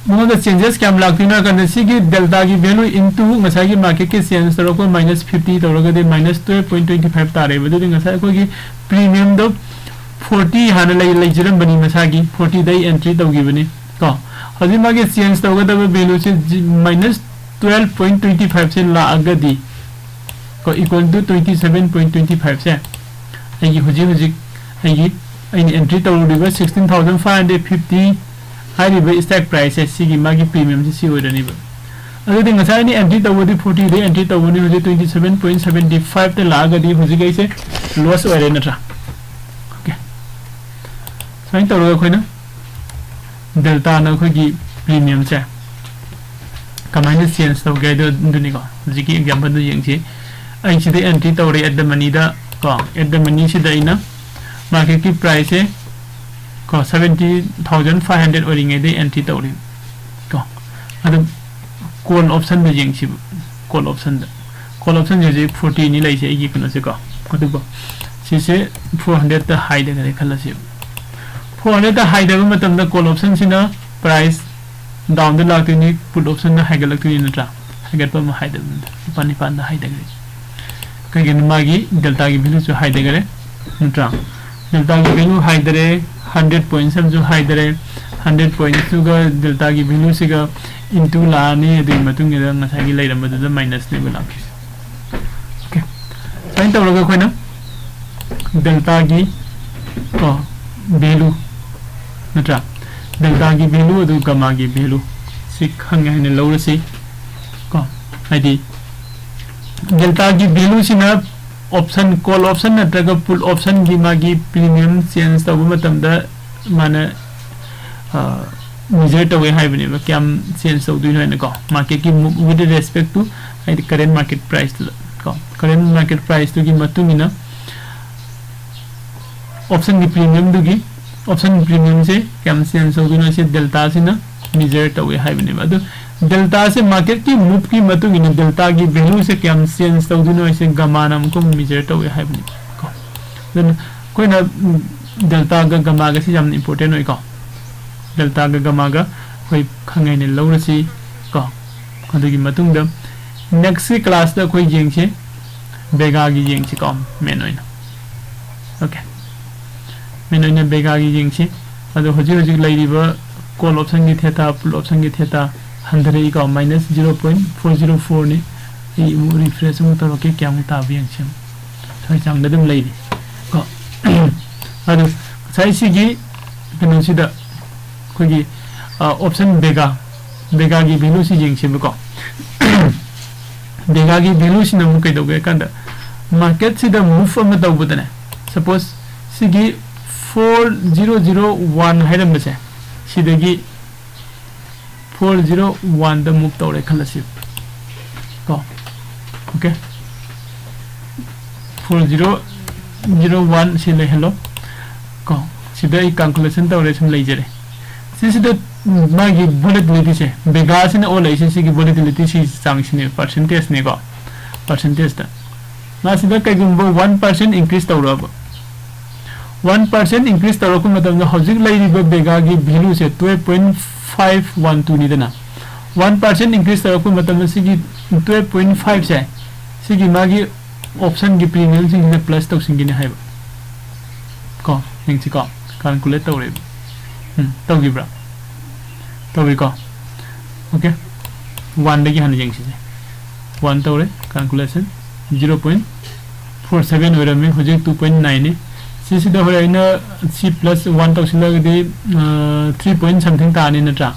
ꯃꯉꯣꯟꯗ changes ꯀꯌꯥꯝ ꯂꯥꯛꯇꯣꯏꯅꯣ ꯍꯥꯏ ꯀꯥꯟꯗ, ꯁꯤꯒꯤ deltaꯒꯤ value into ꯉꯁꯥꯏꯒꯤ marketꯀꯤ change ꯇꯧꯔꯛꯄ minus fifty ꯇꯧꯔꯒꯗꯤ minus twelve point twenty five ꯇꯥꯔꯦꯕ꯫ ꯑꯗꯨꯗꯤ ꯉꯁꯥꯏ ꯑꯩꯈꯣꯏꯒꯤ premiumꯗꯣ forty ꯍꯥꯟꯅ ꯂꯩ-, ꯂꯩꯖꯔꯝꯕꯅꯤ ꯃꯁꯥꯒꯤ, fortyꯗ ꯑꯩ entry ꯇꯧꯈꯤꯕꯅꯤ꯫ ꯀꯣ, ꯍꯧꯖꯤꯛ ꯃꯥꯒꯤ change ꯇꯧꯒꯗꯕ valueꯁꯦ minus twelve point twenty five ꯁꯦ ꯂꯥꯛꯑꯒꯗꯤ, ꯀꯣ, equal to twenty seven point twenty five ꯁꯦ ꯑꯩꯒꯤ ꯍꯧꯖꯤꯛ ꯍꯧꯖꯤꯛ ꯑꯩꯒꯤ, ꯑꯩꯅ entry ꯇꯧꯔꯨꯔꯤꯕ sixteen thousand five hundred fifty ꯍꯥꯏꯔꯤꯕ strike priceꯁꯦ, ꯁꯤꯒꯤ ꯃꯥꯒꯤ premiumꯁꯦ ꯁꯤ ꯑꯣꯏꯔꯅꯤꯕ꯫ ꯑꯗꯨꯗꯤ ꯉꯁꯥꯏ ꯑꯩꯅ entry ꯇꯧꯕꯗꯤ fortyꯗ entry ꯇꯧꯕꯅꯤ, ꯍꯧꯖꯤꯛ twenty seven point seven fiveꯇ ꯂꯥꯛꯑꯒꯗꯤ ꯍꯧꯖꯤꯛ ꯑꯩꯁꯦ loss ꯑꯣꯏꯔꯦ ꯅꯠꯇ꯭ꯔꯥ? Okay, ꯁꯨꯃꯥꯏꯅ ꯇꯧꯔꯒ ꯑꯩꯈꯣꯏꯅ deltaꯅ ꯑꯩꯈꯣꯏꯒꯤ premiumꯁꯦ ꯀꯃꯥꯏꯅ change ꯇꯧꯒꯦ ꯍꯥꯏꯗꯣ ꯑꯗꯨꯅꯤꯀꯣ꯫ ꯍꯧꯖꯤꯛꯀꯤ exampleꯗꯨ ꯌꯦꯡꯁꯤ꯫ ꯑꯩ ꯁꯤꯗ entry ꯇꯧꯔꯦ at the moneyꯗ ꯀꯣ, at the moneyꯁꯤꯗ ꯑꯩꯅ marketꯀꯤ priceꯁꯦ ꯀꯣ, seventy thousand five hundred ꯑꯣꯏꯔꯤꯉꯩꯗ entry ꯇꯧꯔꯦ ꯀꯣ꯫ ꯑꯗꯨ call optionꯗ ꯌꯦꯡꯁꯤꯕ, call optionꯗ꯫ Call optionꯁꯦ ꯍꯧꯖꯤꯛ fortyꯅꯤ ꯂꯩꯁꯦ ꯑꯩꯒꯤ ꯀꯩꯅꯣꯁꯦꯀꯣ꯫ ꯑꯗꯨꯒ ꯁꯤꯁꯦ four hundredꯇ ꯍꯥꯏꯊꯈ꯭ꯔꯦ ꯈꯜꯂꯁꯦꯕ꯫ Four hundredꯇ ꯍꯥꯏꯊꯕ ꯃꯇꯝꯗ call optionꯁꯤꯅ price ꯗꯥꯎꯟꯗ ꯂꯥꯛꯇꯣꯏꯅꯤ, ꯄꯨꯠ ꯑꯣꯞꯁꯟꯅ ꯍꯥꯏꯒꯠꯂꯛꯇꯣꯏꯅꯤ ꯅꯠꯇ꯭ꯔꯥ? ꯍꯥꯏꯒꯠꯄ ꯑꯃ ꯍꯥꯏꯗꯕꯅꯤꯗ, ꯂꯨꯄꯥ ꯅꯤꯄꯥꯟꯗ ꯍꯥꯏꯊꯈ꯭ꯔꯦ꯫ ꯀꯩꯒꯤꯅꯣ? ꯃꯥꯒꯤ ꯗꯦꯜꯇꯥꯒꯤ ꯚꯦꯂꯨꯁꯨ ꯍꯥꯏꯊꯈꯔꯦ ꯅꯠꯇ꯭ꯔꯥ? ꯗꯦꯜꯇꯥꯒꯤ ꯚꯦꯂꯨ ꯍꯥꯏꯊꯔꯦ, ꯍꯟꯗ꯭ꯔꯦꯠ ꯄꯣꯏꯟꯠꯁ ꯑꯃꯁꯨ ꯍꯥꯏꯊꯔꯦ꯫ ꯍꯟꯗ꯭ꯔꯦꯠ ꯄꯣꯏꯟꯠꯁꯇꯨꯒ ꯗꯦꯜꯇꯥꯒꯤ ꯚꯦꯂꯨꯁꯤꯒ ꯏꯟꯇꯨ ꯂꯥꯛꯑꯅꯤ, ꯑꯗꯨꯒꯤ ꯃꯇꯨꯡꯗ ꯉꯁꯥꯏꯒꯤ ꯂꯩꯔꯝꯕꯗꯨꯗ ꯃꯥꯏꯅꯁꯅꯦꯕ ꯂꯥꯛꯈꯤꯁꯦ꯫ ꯑꯣꯀꯦ, ꯁꯨꯃꯥꯏꯅ ꯇꯧꯔꯒ ꯑꯩꯈꯣꯏꯅ ꯗꯦꯜꯇꯥꯒꯤ, ꯀꯣ, ꯚꯦꯂꯨ ꯅꯠꯇ꯭ꯔꯥ? ꯗꯦꯜꯇꯥꯒꯤ ꯚꯦꯂꯨ ꯑꯗꯨ ꯒꯃꯥꯒꯤ ꯚꯦꯂꯨ ꯁꯤ ꯈꯪꯉꯦ ꯍꯥꯏꯅ ꯂꯧꯔꯁꯤ꯫ ꯀꯣ, ꯍꯥꯏꯗꯤ ꯗꯦꯜꯇꯥꯒꯤ ꯚꯦꯂꯨꯁꯤꯅ ꯑꯣꯞꯁꯟ, ꯀꯣꯜ ꯑꯣꯞꯁꯟ ꯅꯠꯇ꯭ꯔꯒ ꯄꯨꯠ ꯑꯣꯞꯁꯟꯒꯤ ꯃꯥꯒꯤ ꯄ꯭ꯔꯤꯃꯤꯌꯝ ꯆꯦꯟꯖ ꯇꯧꯕ ꯃꯇꯝꯗ ꯃꯥꯅ ꯃꯦꯖꯔ ꯇꯧꯋꯦ ꯍꯥꯏꯕꯅꯦꯕ, ꯀꯌꯥꯝ ꯆꯦꯟꯖ ꯇꯧꯗꯣꯏꯅꯣ ꯍꯥꯏꯅꯀꯣ, ꯃꯥꯔꯀꯦꯠꯀꯤ ꯃꯨꯞ ꯋꯤꯠ ꯔꯦꯁꯄꯦꯛ ꯇꯨ, ꯍꯥꯏꯗꯤ ꯀꯔꯦꯟ ꯃꯥꯔꯀꯦꯠ ꯄ꯭ꯔꯥꯏꯁꯇꯨꯗ ꯀꯣ, ꯀꯔꯦꯟ ꯃꯥꯔꯀꯦꯠ ꯄ꯭ꯔꯥꯏꯁꯇꯨꯒꯤ ꯃꯇꯨꯡ ꯏꯟꯅ ꯑꯣꯞꯁꯟꯒꯤ ꯄ꯭ꯔꯤꯃꯤꯌꯝꯗꯨꯒꯤ, ꯑꯣꯞꯁꯟꯒꯤ ꯄ꯭ꯔꯤꯃꯤꯌꯝꯁꯦ ꯀꯌꯥꯝ ꯆꯦꯟꯖ ꯇꯧꯗꯣꯏꯅꯣ ꯍꯥꯏꯁꯦ ꯗꯦꯜꯇꯥꯁꯤꯅ ꯃꯦꯖꯔ ꯇꯧꯋꯦ ꯍꯥꯏꯕꯅꯦꯕ꯫ ꯑꯗꯨ ꯗꯦꯜꯇꯥꯁꯦ ꯃꯥꯔꯀꯦꯠꯀꯤ ꯃꯨꯞꯀꯤ ꯃꯇꯨꯡ ꯏꯟꯅ ꯗꯦꯜꯇꯥꯒꯤ ꯚꯦꯂꯨꯁꯦ ꯀꯌꯥꯝ ꯆꯦꯟꯖ ꯇꯧꯗꯣꯏꯅꯣ ꯍꯥꯏꯁꯦ ꯒꯃꯥꯅ ꯑꯃꯨꯛꯀ ꯑꯃꯨꯛ ꯃꯦꯖꯔ ꯇꯧꯋꯦ ꯍꯥꯏꯕꯅꯦꯕ ꯀꯣ꯫ ꯑꯗꯨꯅ ꯑꯩꯈꯣꯏꯅ, ꯎꯝ, ꯗꯦꯜꯇꯥꯒ ꯒꯃꯥꯒꯁꯤ ꯌꯥꯝꯅ ꯏꯝꯄꯣꯔꯇꯦꯟ ꯑꯣꯏꯀꯣ꯫ ꯗꯦꯜꯇꯥꯒ ꯒꯃꯥꯒ ꯑꯩꯈꯣꯏ ꯈꯪꯉꯦꯅ ꯂꯧꯔꯁꯤ ꯀꯣ꯫ ꯑꯗꯨꯒꯤ ꯃꯇꯨꯡꯗ ꯅꯦꯛꯁꯀꯤ ꯀ꯭ꯂꯥꯁꯇ ꯑꯩꯈꯣꯏ ꯌꯦꯡꯁꯦ, ꯚꯦꯒꯥꯒꯤ ꯌꯦꯡꯁꯤꯀꯣ, ꯃꯦꯟ ꯑꯣꯏꯅ꯫ ꯑꯣꯀꯦ, ꯃꯦꯟ ꯑꯣꯏꯅ ꯚꯦꯒꯥꯒꯤ ꯌꯦꯡꯁꯤ꯫ ꯑꯗꯣ ꯍꯧꯖꯤꯛ ꯍꯧꯖꯤꯛ ꯂꯩꯔꯤꯕ ꯀꯣꯜ ꯑꯣꯞꯁꯟꯒꯤ ꯊꯦꯇꯥ, ꯄꯨꯠ ꯑꯣꯞꯁꯟꯒꯤ ꯊꯦꯇꯥ ꯍꯟꯊꯔꯛꯏꯀꯣ, minus zero point four zero ꯐꯣꯔꯅꯤ꯫ ꯑꯩ ꯑꯃꯨꯛ ꯔꯤꯐ꯭ꯔꯦꯁ ꯑꯃꯨꯛ ꯇꯧꯔꯛꯀꯦ, ꯀꯌꯥꯃꯨꯛ ꯇꯥꯕ ꯌꯦꯡꯁꯤ꯫ ꯁ꯭ꯋꯥꯏ ꯆꯥꯡꯗ ꯑꯗꯨꯝ ꯂꯩꯔꯤ ꯀꯣ꯫ ꯑꯗꯨ ꯉꯁꯥꯏ ꯁꯤꯒꯤ ꯀꯩꯅꯣꯁꯤꯗ ꯑꯩꯈꯣꯏꯒꯤ, ꯑ, ꯑꯣꯞꯁꯟ ꯚꯦꯒꯥ, ꯚꯦꯒꯥꯒꯤ ꯚꯦꯂꯨꯁꯤ ꯌꯦꯡꯁꯦꯕꯀꯣ꯫ ꯚꯦꯒꯥꯒꯤ ꯚꯦꯂꯨꯁꯤꯅ ꯑꯃꯨꯛ ꯀꯩꯗꯧꯒꯦ ꯍꯥꯏ ꯀꯥꯟꯗ, ꯃꯥꯔꯀꯦꯠꯁꯤꯗ ꯃꯨꯚ ꯑꯃ ꯇꯧꯕꯗꯅꯦ, ꯁꯄꯣꯁ ꯁꯤꯒꯤ ꯐꯣꯔ ꯖꯤꯔꯣ ꯖꯤꯔꯣ ꯋꯥꯟ ꯍꯥꯏꯔꯝꯕꯁꯦ, ꯁꯤꯗꯒꯤ ꯐꯣꯔ ꯖꯤꯔꯣ ꯋꯥꯟꯗ ꯃꯨꯚ ꯇꯧꯔꯦ ꯈꯜꯂꯁꯤ ꯀꯣ꯫ Okay, four zero zero one ꯁꯤ ꯂꯩꯍꯜꯂꯣ ꯀꯣ꯫ ꯁꯤꯗ ꯑꯩ ꯀꯥꯜꯀꯨꯂꯦꯁꯟ ꯇꯧꯔꯦ, ꯁꯨꯝ ꯂꯩꯖꯔꯦ꯫ ꯁꯤꯁꯤꯗ ꯃꯥꯒꯤ ꯚꯣꯂꯦꯇꯤꯂꯤꯇꯤꯁꯦ, ꯚꯦꯒꯥꯁꯤꯅ ꯑꯣꯜꯂꯛꯏꯁꯦ, ꯁꯤꯒꯤ ꯚꯣꯂꯦꯇꯤꯂꯤꯇꯤ ꯁꯤ ꯆꯥꯡꯁꯤꯅꯦ, ꯄꯥꯔꯁꯦꯟꯇꯦꯖꯅꯦꯀꯣ, ꯄꯥꯔꯁꯦꯟꯇꯦꯖꯇ꯫ ꯃꯥꯁꯤꯗ ꯀꯩꯒꯨꯝꯕ ꯋꯥꯟ ꯄꯥꯔꯁꯦꯟ ꯏꯟꯀ꯭ꯔꯤꯁ ꯇꯧꯔꯛꯑꯕ, ꯋꯥꯟ ꯄꯥꯔꯁꯦꯟ ꯏꯟꯀ꯭ꯔꯤꯁ ꯇꯧꯔꯛꯄ ꯃꯇꯝꯗ ꯍꯧꯖꯤꯛ ꯂꯩꯔꯤꯕ ꯚꯦꯒꯥꯒꯤ ꯚꯦꯂꯨꯁꯦ twelve point five one two ꯅꯤꯗꯅ, one percent increase ꯇꯧꯔꯛꯄ ꯃꯇꯝꯗ ꯁꯤꯒꯤ twelve point five ꯁꯦ, ꯁꯤꯒꯤ ꯃꯥꯒꯤ option ꯒꯤ premium ꯁꯤꯡꯁꯤꯗ plus ꯇꯧꯁꯤꯟꯒꯅꯤ ꯍꯥꯏꯕ꯫ ꯀꯣ, ꯌꯦꯡꯁꯤꯀꯣ, calculate ꯇꯧꯔꯦꯕ꯫ ꯎꯝ, ꯇꯧꯈꯤꯕ꯭ꯔꯥ? ꯇꯧꯏꯀꯣ꯫ Okay, one ꯗꯒꯤ ꯍꯥꯟꯅ ꯌꯦꯡꯁꯤꯁꯦ꯫ One ꯇꯧꯔꯦ, calculation zero point four seven ꯑꯣꯏꯔꯝꯃꯤ, ꯍꯧꯖꯤꯛ two point nine ꯅꯤ꯫ ꯁꯤꯁꯤꯗ ꯍꯣꯔꯦꯟ ꯑꯩꯅ ꯁꯤ plus one ꯇꯧꯁꯤꯜꯂꯒꯗꯤ, ꯑ, three point something ꯇꯥꯔꯅꯤ ꯅꯠꯇ꯭ꯔꯥ?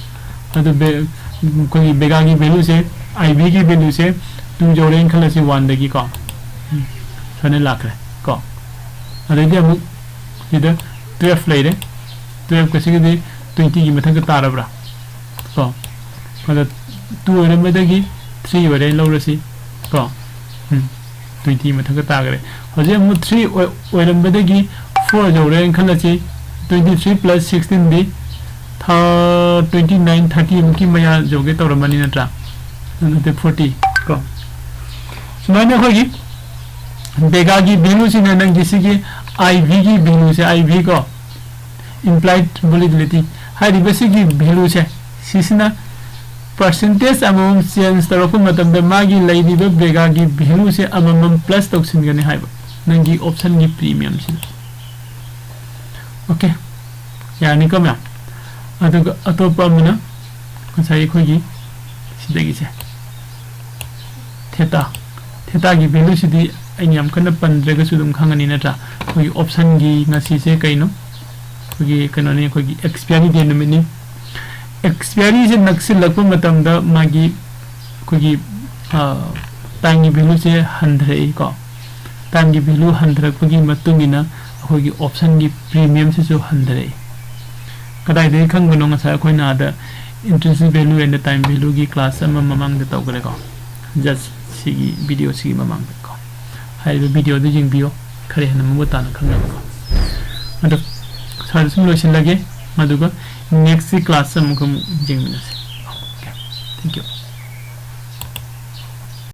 ꯑꯗꯨ ꯕꯦ-, ꯑꯩꯈꯣꯏꯒꯤ ꯕꯦꯒꯥꯒꯤ value ꯁꯦ, I V ꯒꯤ value ꯁꯦ two ꯌꯧꯔꯦꯅ ꯈꯜꯂꯁꯤ, one ꯗꯒꯤꯀꯣ꯫ ꯎꯝ, ꯁꯨꯃꯥꯏꯅ ꯂꯥꯛꯈ꯭ꯔꯦ ꯀꯣ꯫ ꯑꯗꯩꯗꯤ ꯑꯃꯨꯛ ꯁꯤꯗ twelve ꯂꯩꯔꯦ, twelve ꯀꯁꯤꯒꯗꯤ twenty ꯒꯤ ꯃꯊꯛꯇ ꯇꯥꯔꯕ꯭ꯔꯥ? ꯀꯣ, ꯑꯗ two ꯑꯣꯏꯔꯝꯕꯗꯒꯤ three ꯑꯣꯏꯔꯦ ꯂꯧꯔꯁꯤ ꯀꯣ꯫ ꯎꯝ, twenty ꯃꯊꯛꯇ ꯇꯥꯈ꯭ꯔꯦ꯫ ꯍꯧꯖꯤꯛ ꯑꯃꯨꯛ three ꯑꯣꯏ-, ꯑꯣꯏꯔꯝꯕꯗꯒꯤ four ꯌꯧꯔꯦꯅ ꯈꯜꯂꯁꯤ꯫ Twenty three plus sixteen ꯗꯤ ꯊꯥ-, twenty nine, thirty ꯃꯨꯛꯀꯤ ꯃꯌꯥ ꯌꯧꯒꯦ ꯇꯧꯔꯝꯃꯅꯤ ꯅꯠꯇ꯭ꯔꯥ? ꯅꯠꯇꯦ, forty ꯀꯣ꯫ ꯁꯨꯃꯥꯏꯅ ꯑꯩꯈꯣꯏꯒꯤ ꯕꯦꯒꯥꯒꯤ value ꯁꯤꯅ ꯅꯪꯒꯤ ꯁꯤꯒꯤ I V ꯒꯤ value ꯁꯦ, I V ꯀꯣ, implied volatility ꯍꯥꯏꯔꯤꯕ ꯁꯤꯒꯤ value ꯁꯦ, ꯁꯤꯁꯤꯅ percentage ꯑꯃꯃꯝ change ꯇꯧꯔꯛꯄ ꯃꯇꯝꯗ ꯃꯥꯒꯤ ꯂꯩꯔꯤꯕ ꯕꯦꯒꯥꯒꯤ value ꯁꯦ ꯑꯃꯃꯝ plus ꯇꯧꯁꯤꯟꯒꯅꯤ ꯍꯥꯏꯕ ꯅꯪꯒꯤ option ꯒꯤ premium ꯁꯤꯗ꯫ Okay, ꯌꯥꯔꯅꯤꯀꯣ ꯃꯌꯥꯝ? ꯑꯗꯨꯒ ꯑꯇꯣꯞꯄ ꯑꯃꯅ ꯉꯁꯥꯏ ꯑꯩꯈꯣꯏꯒꯤ ꯁꯤꯗꯒꯤꯁꯦ, theta, theta ꯒꯤ value ꯁꯤꯗꯤ ꯑꯩꯅ ꯌꯥꯝ ꯀꯟꯅ ꯄꯟꯗ꯭ꯔꯒꯁꯨ ꯑꯗꯨꯝ ꯈꯪꯉꯅꯤ ꯅꯠꯇ꯭ꯔꯥ? ꯑꯩꯈꯣꯏꯒꯤ option ꯒꯤ ꯉꯁꯤꯁꯦ ꯀꯩꯅꯣ? ꯑꯩꯈꯣꯏꯒꯤ ꯀꯩꯅꯣꯅꯤ, ꯑꯩꯈꯣꯏꯒꯤ expiry date ꯅꯨꯃꯤꯠꯅꯤ꯫ Expiry ꯁꯦ ꯅꯛꯁꯤꯜꯂꯛꯄ ꯃꯇꯝꯗ ꯃꯥꯒꯤ ꯑꯩꯈꯣꯏꯒꯤ, ꯑ, time ꯒꯤ value ꯁꯦ ꯍꯟꯊꯔꯛꯏꯀꯣ꯫ Time ꯒꯤ value ꯍꯟꯊꯔꯛꯄꯒꯤ ꯃꯇꯨꯡ ꯏꯟꯅ ꯑꯩꯈꯣꯏꯒꯤ option ꯒꯤ premium ꯁꯤꯁꯨ ꯍꯟꯊꯔꯛꯏ꯫ ꯀꯗꯥꯏꯗꯒꯤ ꯈꯪꯕꯅꯣ? ꯉꯁꯥꯏ ꯑꯩꯈꯣꯏꯅ ꯑꯥꯗ intrinsic value and time value ꯒꯤ class ꯑꯃ ꯃꯃꯥꯡꯗ ꯇꯧꯈ꯭ꯔꯦꯀꯣ, just ꯁꯤꯒꯤ video ꯁꯤꯒꯤ ꯃꯃꯥꯡꯗꯀꯣ꯫ ꯍꯥꯏꯔꯤꯕ video ꯗꯨ ꯌꯦꯡꯕꯤꯌꯣ, ꯈꯔ ꯍꯦꯟꯅ ꯃꯃꯨꯠ ꯇꯥꯅ ꯈꯪꯅꯕꯀꯣ꯫ ꯑꯗꯣ ꯁ꯭ꯋꯥꯏꯗ ꯁꯨꯝ ꯂꯣꯏꯁꯤꯜꯂꯒꯦ, ꯑꯗꯨꯒ next class ꯑꯃꯨꯛꯀ ꯑꯃꯨꯛ ꯌꯦꯡꯃꯤꯟꯅꯁꯤ꯫ Okay, thank you꯫